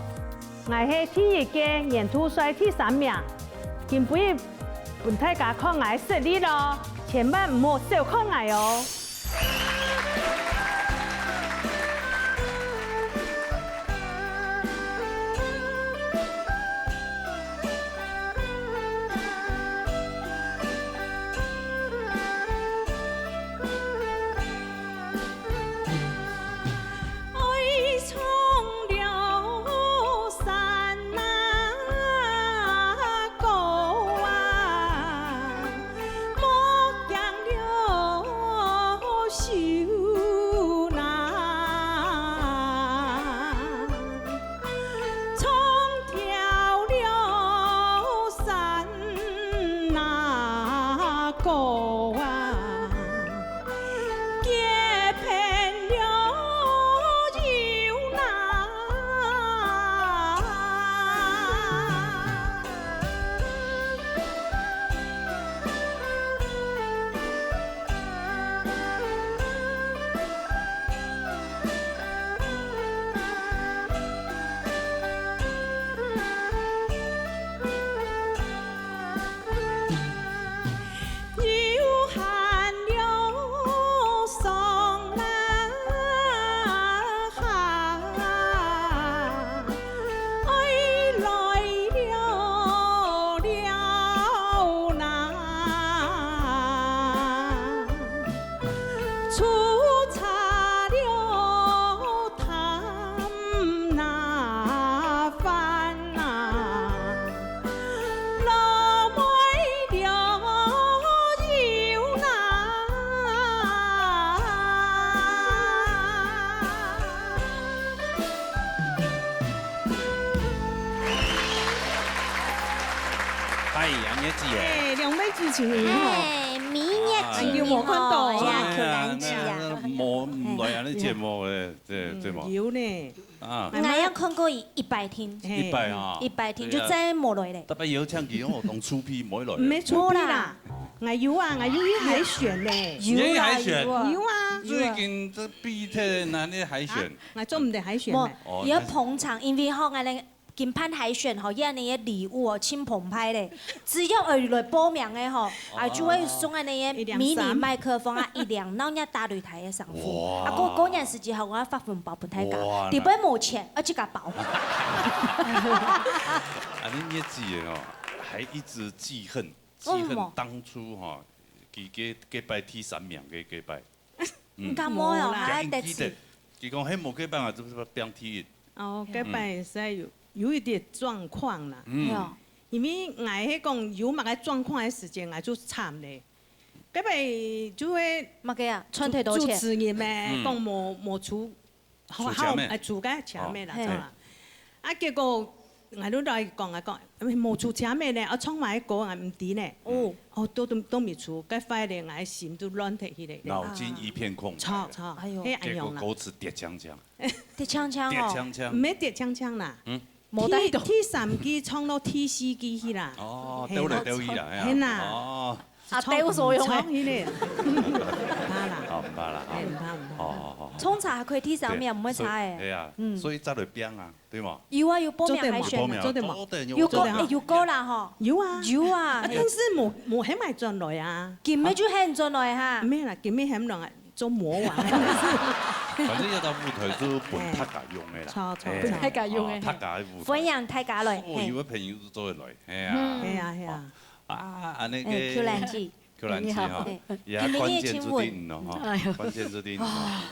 ！𠊎係第一屆年度賽第三名，今晡日分大家看𠊎實力咯，千萬毋好小看𠊎哦！哎，恁樣子耶。哎，兩位主持人好。哎，明月之明哦，哎，有無看到？哎呀，哎呀，Q蘭姐啊。那，那，無，毋來恁樣節目咧，這，這無。嗯，有呢。啊。𠊎也看過一，一擺定。嘿。一擺啊。一擺定，對啊。就再無來咧。特別邀請佢，我當出皮無來。毋係出皮啦，無啦。𠊎有啊，𠊎有去海選呢。有啦，你去海選？有啊。有啊。最近這比賽哪裡海選？啊，𠊎做毋得海選呢。無，哦，佢愛捧場，因為吼，𠊎等 今晡海選吼，佢恁樣个禮物哦，盡澎湃咧。只要有來報名个吼，啊，就會送恁樣个迷你麥克風啊，一兩，然後你打擂台个上課。哇。啊，過，過年時節吼，𠊎發紅包分大家，哇，裡背無錢，愛自家包。恁樣日子个哦，還一直記恨，記恨當初哈，佢个，个擺第三名个，个擺。 嗯。毋敢摸哦，無啦。還得吃。佢講，嘿，無該辦法，這不是變第一。哦，該擺實在有，有一點狀況啦。嗯。哎喲。因為𠊎係講有麼个狀況个時間，𠊎就慘咧。該擺就會麼个啊？賺忒多錢。主，主持人咩，嗯。講無，無出 好，好，出車咩？哎，出个車咩啦，哦。知啦。嘿。啊，結果，𠊎就來講，啊，講，哎，無出車咩呢？啊，唱麼个歌啊，毋知呢。哦。哦，都，都，都未出，該壞咧，𠊎心都亂忒去咧。腦筋一片空白。著，著，哎喲。該恁樣啦。結果歌詞跌鏘鏘。跌鏘鏘哦。跌鏘鏘。毋係跌鏘鏘啦。嗯。無帶動。第，第三句唱到第四句去啦。哦，嘿。兜來兜去啦，哎呀。嘿啦。哦。 啊，唱，兜所用的。唱起來。毋怕啦。哦，毋怕啦，哈。哎，毋怕，毋怕。哦，哦，哦。唱差還可以第三名，對，毋會差欸。所以，對啊，嗯。所以再來拚啊，對無？有啊，有報名海選啊。做得無？做得無？做得有，有過，做得哈。欸，有過啦吼。有啊。有啊，嘿。但是無，無喊𠊎轉來啊。今晡日就喊轉來哈。無啦，今晡日喊轉來做魔王。反正要到舞台就分大家用的啦。著，著，哎，著。分大家用的，哦，大家的舞台。歡迎大家來，所有的朋友都做得來，哎呀。嗯。哎呀，哎呀。哦。 啊，恁樣个，欸，Q蘭姐，Q蘭姐吼，你好。欸，也關鍵注定咯，吼，哎喲。關鍵注定咯。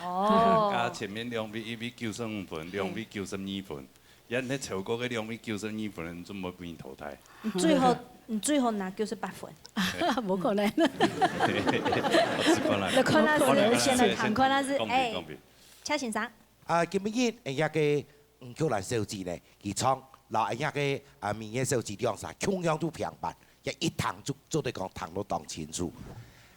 哦。啊，前面兩位，一位九十五分，兩位九十二分，也那超過个兩位九十二分，準備分你淘汰。你最好，你最好拿九十八分。無可能。我試看啦。你看那是，先來談看那是，公平，欸，公平。蔡先生。啊，今晡日，欸，這个 嗯，Q蘭小姐呢，佢唱，摎𠊎个，啊，明月小姐兩儕共樣都平板，也一聽就做得講聽到當清楚。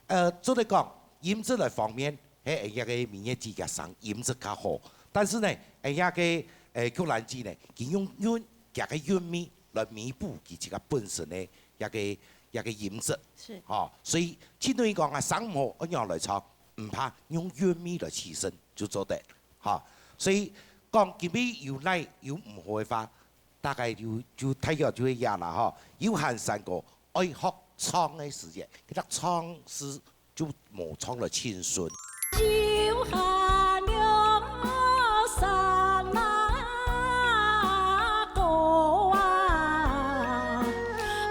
呃，做得講，音質來方面，係𠊎个明月姐个聲音質較好。但是呢，𠊎个，呃，Q蘭姐呢，佢用，用佢个韻味來彌補佢自家本身个這个，這个音質。是。吼，所以，相對於講啊，聲無好，仰般來唱，毋怕，用韻味來提升就做得。吼，所以講今晡日有哪有毋好个話，大概就，就大約就係這啦吼。有閒山歌，愛學唱个時節，其實唱是就無唱了青春。有閒了山那歌啊，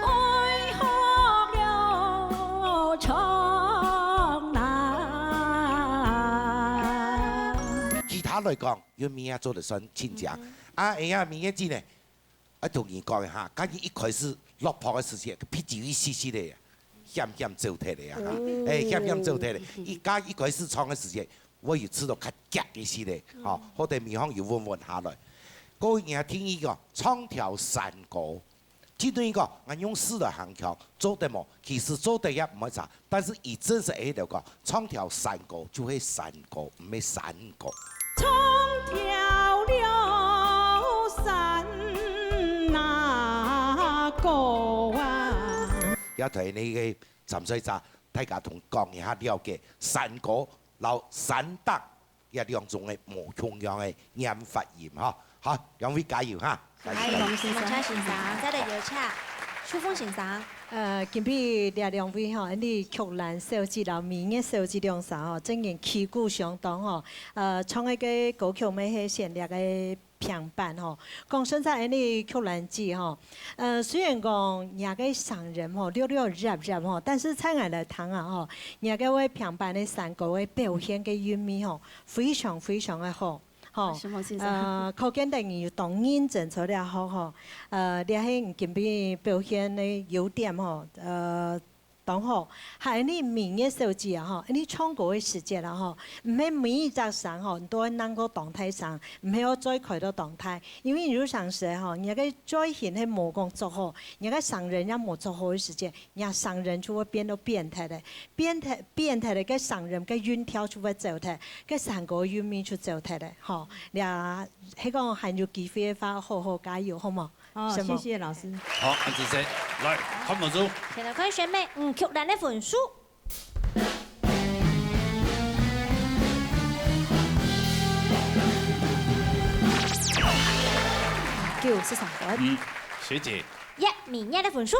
愛學了唱啊。其他來講， 因為明仔做得算親情。嗯。啊，哎呀，明仔姐呢，愛同你講一下，假如一開始落拍个時節，脾氣一息息个，險險走忒个啊，哈。哦。哎，險險走忒个。嗯。一家一開始唱个時節，會有試著較激一息个，吼，嗯。或者面項有穩穩下來。各位，你聽一個，唱條山歌， 聽到一個，𠊎用字來行腔，做得無？其實做得也毋會差，但是佢真實个來講，唱條山歌就係山歌，毋係山歌。唱條了山那歌啊。也同那個參賽者，大家同講一下了解山歌摎山頂 這兩種个無共樣个唸發音哈。好，兩位加油哈！加油！加油！承蒙先生。承蒙先生，再來有請秋風先生。呃，今晡日這兩位吼，恁呢曲蘭小姐摎美月小姐兩儕吼，真正旗鼓相當吼。呃，唱个歌曲乜係選這个 評判吼。講實在，恁呢曲蘭姐吼，呃，雖然講若个聲音吼，略略弱弱吼，但是在𠊎來聽啊吼，若个位評判个山歌个表現个韻味吼，非常非常个好，吼。承蒙先生。呃，可見得你有當認真做了吼，吼。呃，這係你今晡表現个優點吼，呃， 當好。還有你美月小姐啊，吼，你唱歌个時節啊，吼，毋係每一隻聲吼，你都愛弄到當大聲，毋係愛再開到當大。因為有當時吼，你个嘴型係無講做好，你个聲音也無做好个時節，你聲音就會變到扁忒个，扁忒，扁忒个，該聲音个韻調就會走忒，該山歌韻味就走忒个，吼。這，係講還有機會个話，好好加油，好無？ 哦，承蒙。謝謝老師。好，恁仔細，來，看分數。先來看選美，嗯，曲蘭个分數。九十三分。嗯，學姐。一，美月个分數。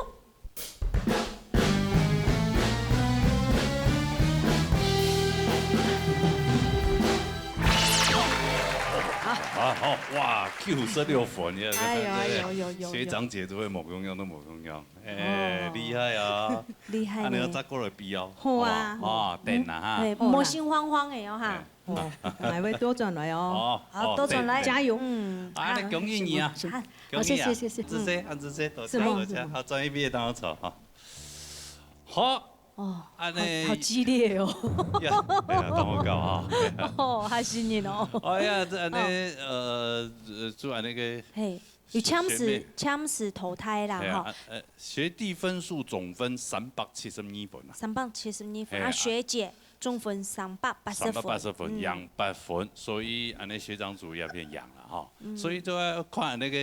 啊，好，哇，九十六分，哎喲，哎喲，喲，喲，喲。學長姐都會無共樣，都無共樣，哎，哦。厲害啊！厲害呢。恁樣再過來比哦，好啊。好不好？哦，等啊哈。哎，好啦。莫心慌慌个哦哈。哎。哦，還會倒轉來哦。哦，好，哦，倒轉來。對，對。加油。嗯，啊，好。恭喜你啊！好，恭喜啊！謝謝，謝謝。恁仔細，恁仔細，多謝，是嗎？多謝，好，轉去邊當中坐哈。好， 哦，恁呢好，好激烈哦。呀，哎呀，等我搞哈。哦，還是你哦。哎呀，這恁呢，哦。呃，呃，做恁呢个嘿，有簽字，選美。簽字淘汰啦，嘿啊，吼。呃，學弟分數總分三百七十二分啊。三百七十二分，嘿啊。啊，學姐總分三百八十分。三百八十分，嗯。贏八分，所以恁呢學長組也偏贏了哈。嗯。所以就要看那個，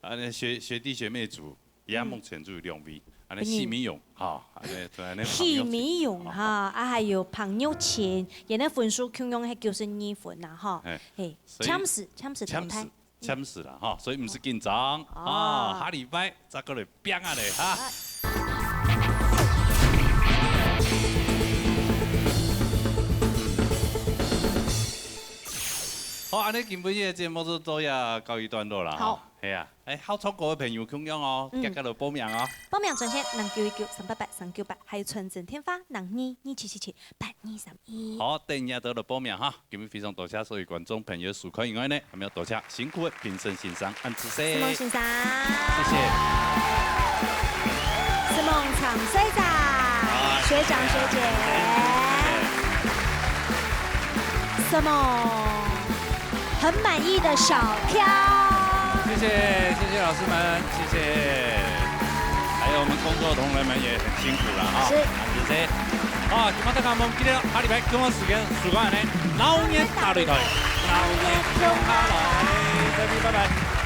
啊，那學，學弟學妹組 也目前只有兩位，恁呢許美容，哈，恁呢，恁呢彭玉琴，許美容哈，啊，還有彭玉琴，𠊎个分數共樣係九十二分啦，哈。哎，嘿，所以簽字，簽字淘汰。簽字，簽字啦，哈，所以毋使緊張，哦。啊，下禮拜再過來拚啊咧，哈。好。好，恁呢今晡日个節目就到這告一段落啦，哈。好。係啊。 哎，好唱歌个朋友共樣哦，嗯。遽遽來報名哦。報名專線零九一九三八八三九八，還有傳真電話零二二七七七八二三一。好，等一下都來報名哈。今日非常多謝所有觀眾朋友收看以外呢，還有多謝辛苦个評審先生，恁仔細。承蒙先生。謝謝。承蒙參賽者，啊。學長學姐。承蒙。 很滿意的小票。謝謝，謝謝老師們，謝謝。還有我們工作同仁們也很辛苦了哈。是。啊，謝謝。啊，今晚大家忘記了，下禮拜同樣時間，時間呢，鬧熱大擂台，鬧熱共下來，再見，拜拜。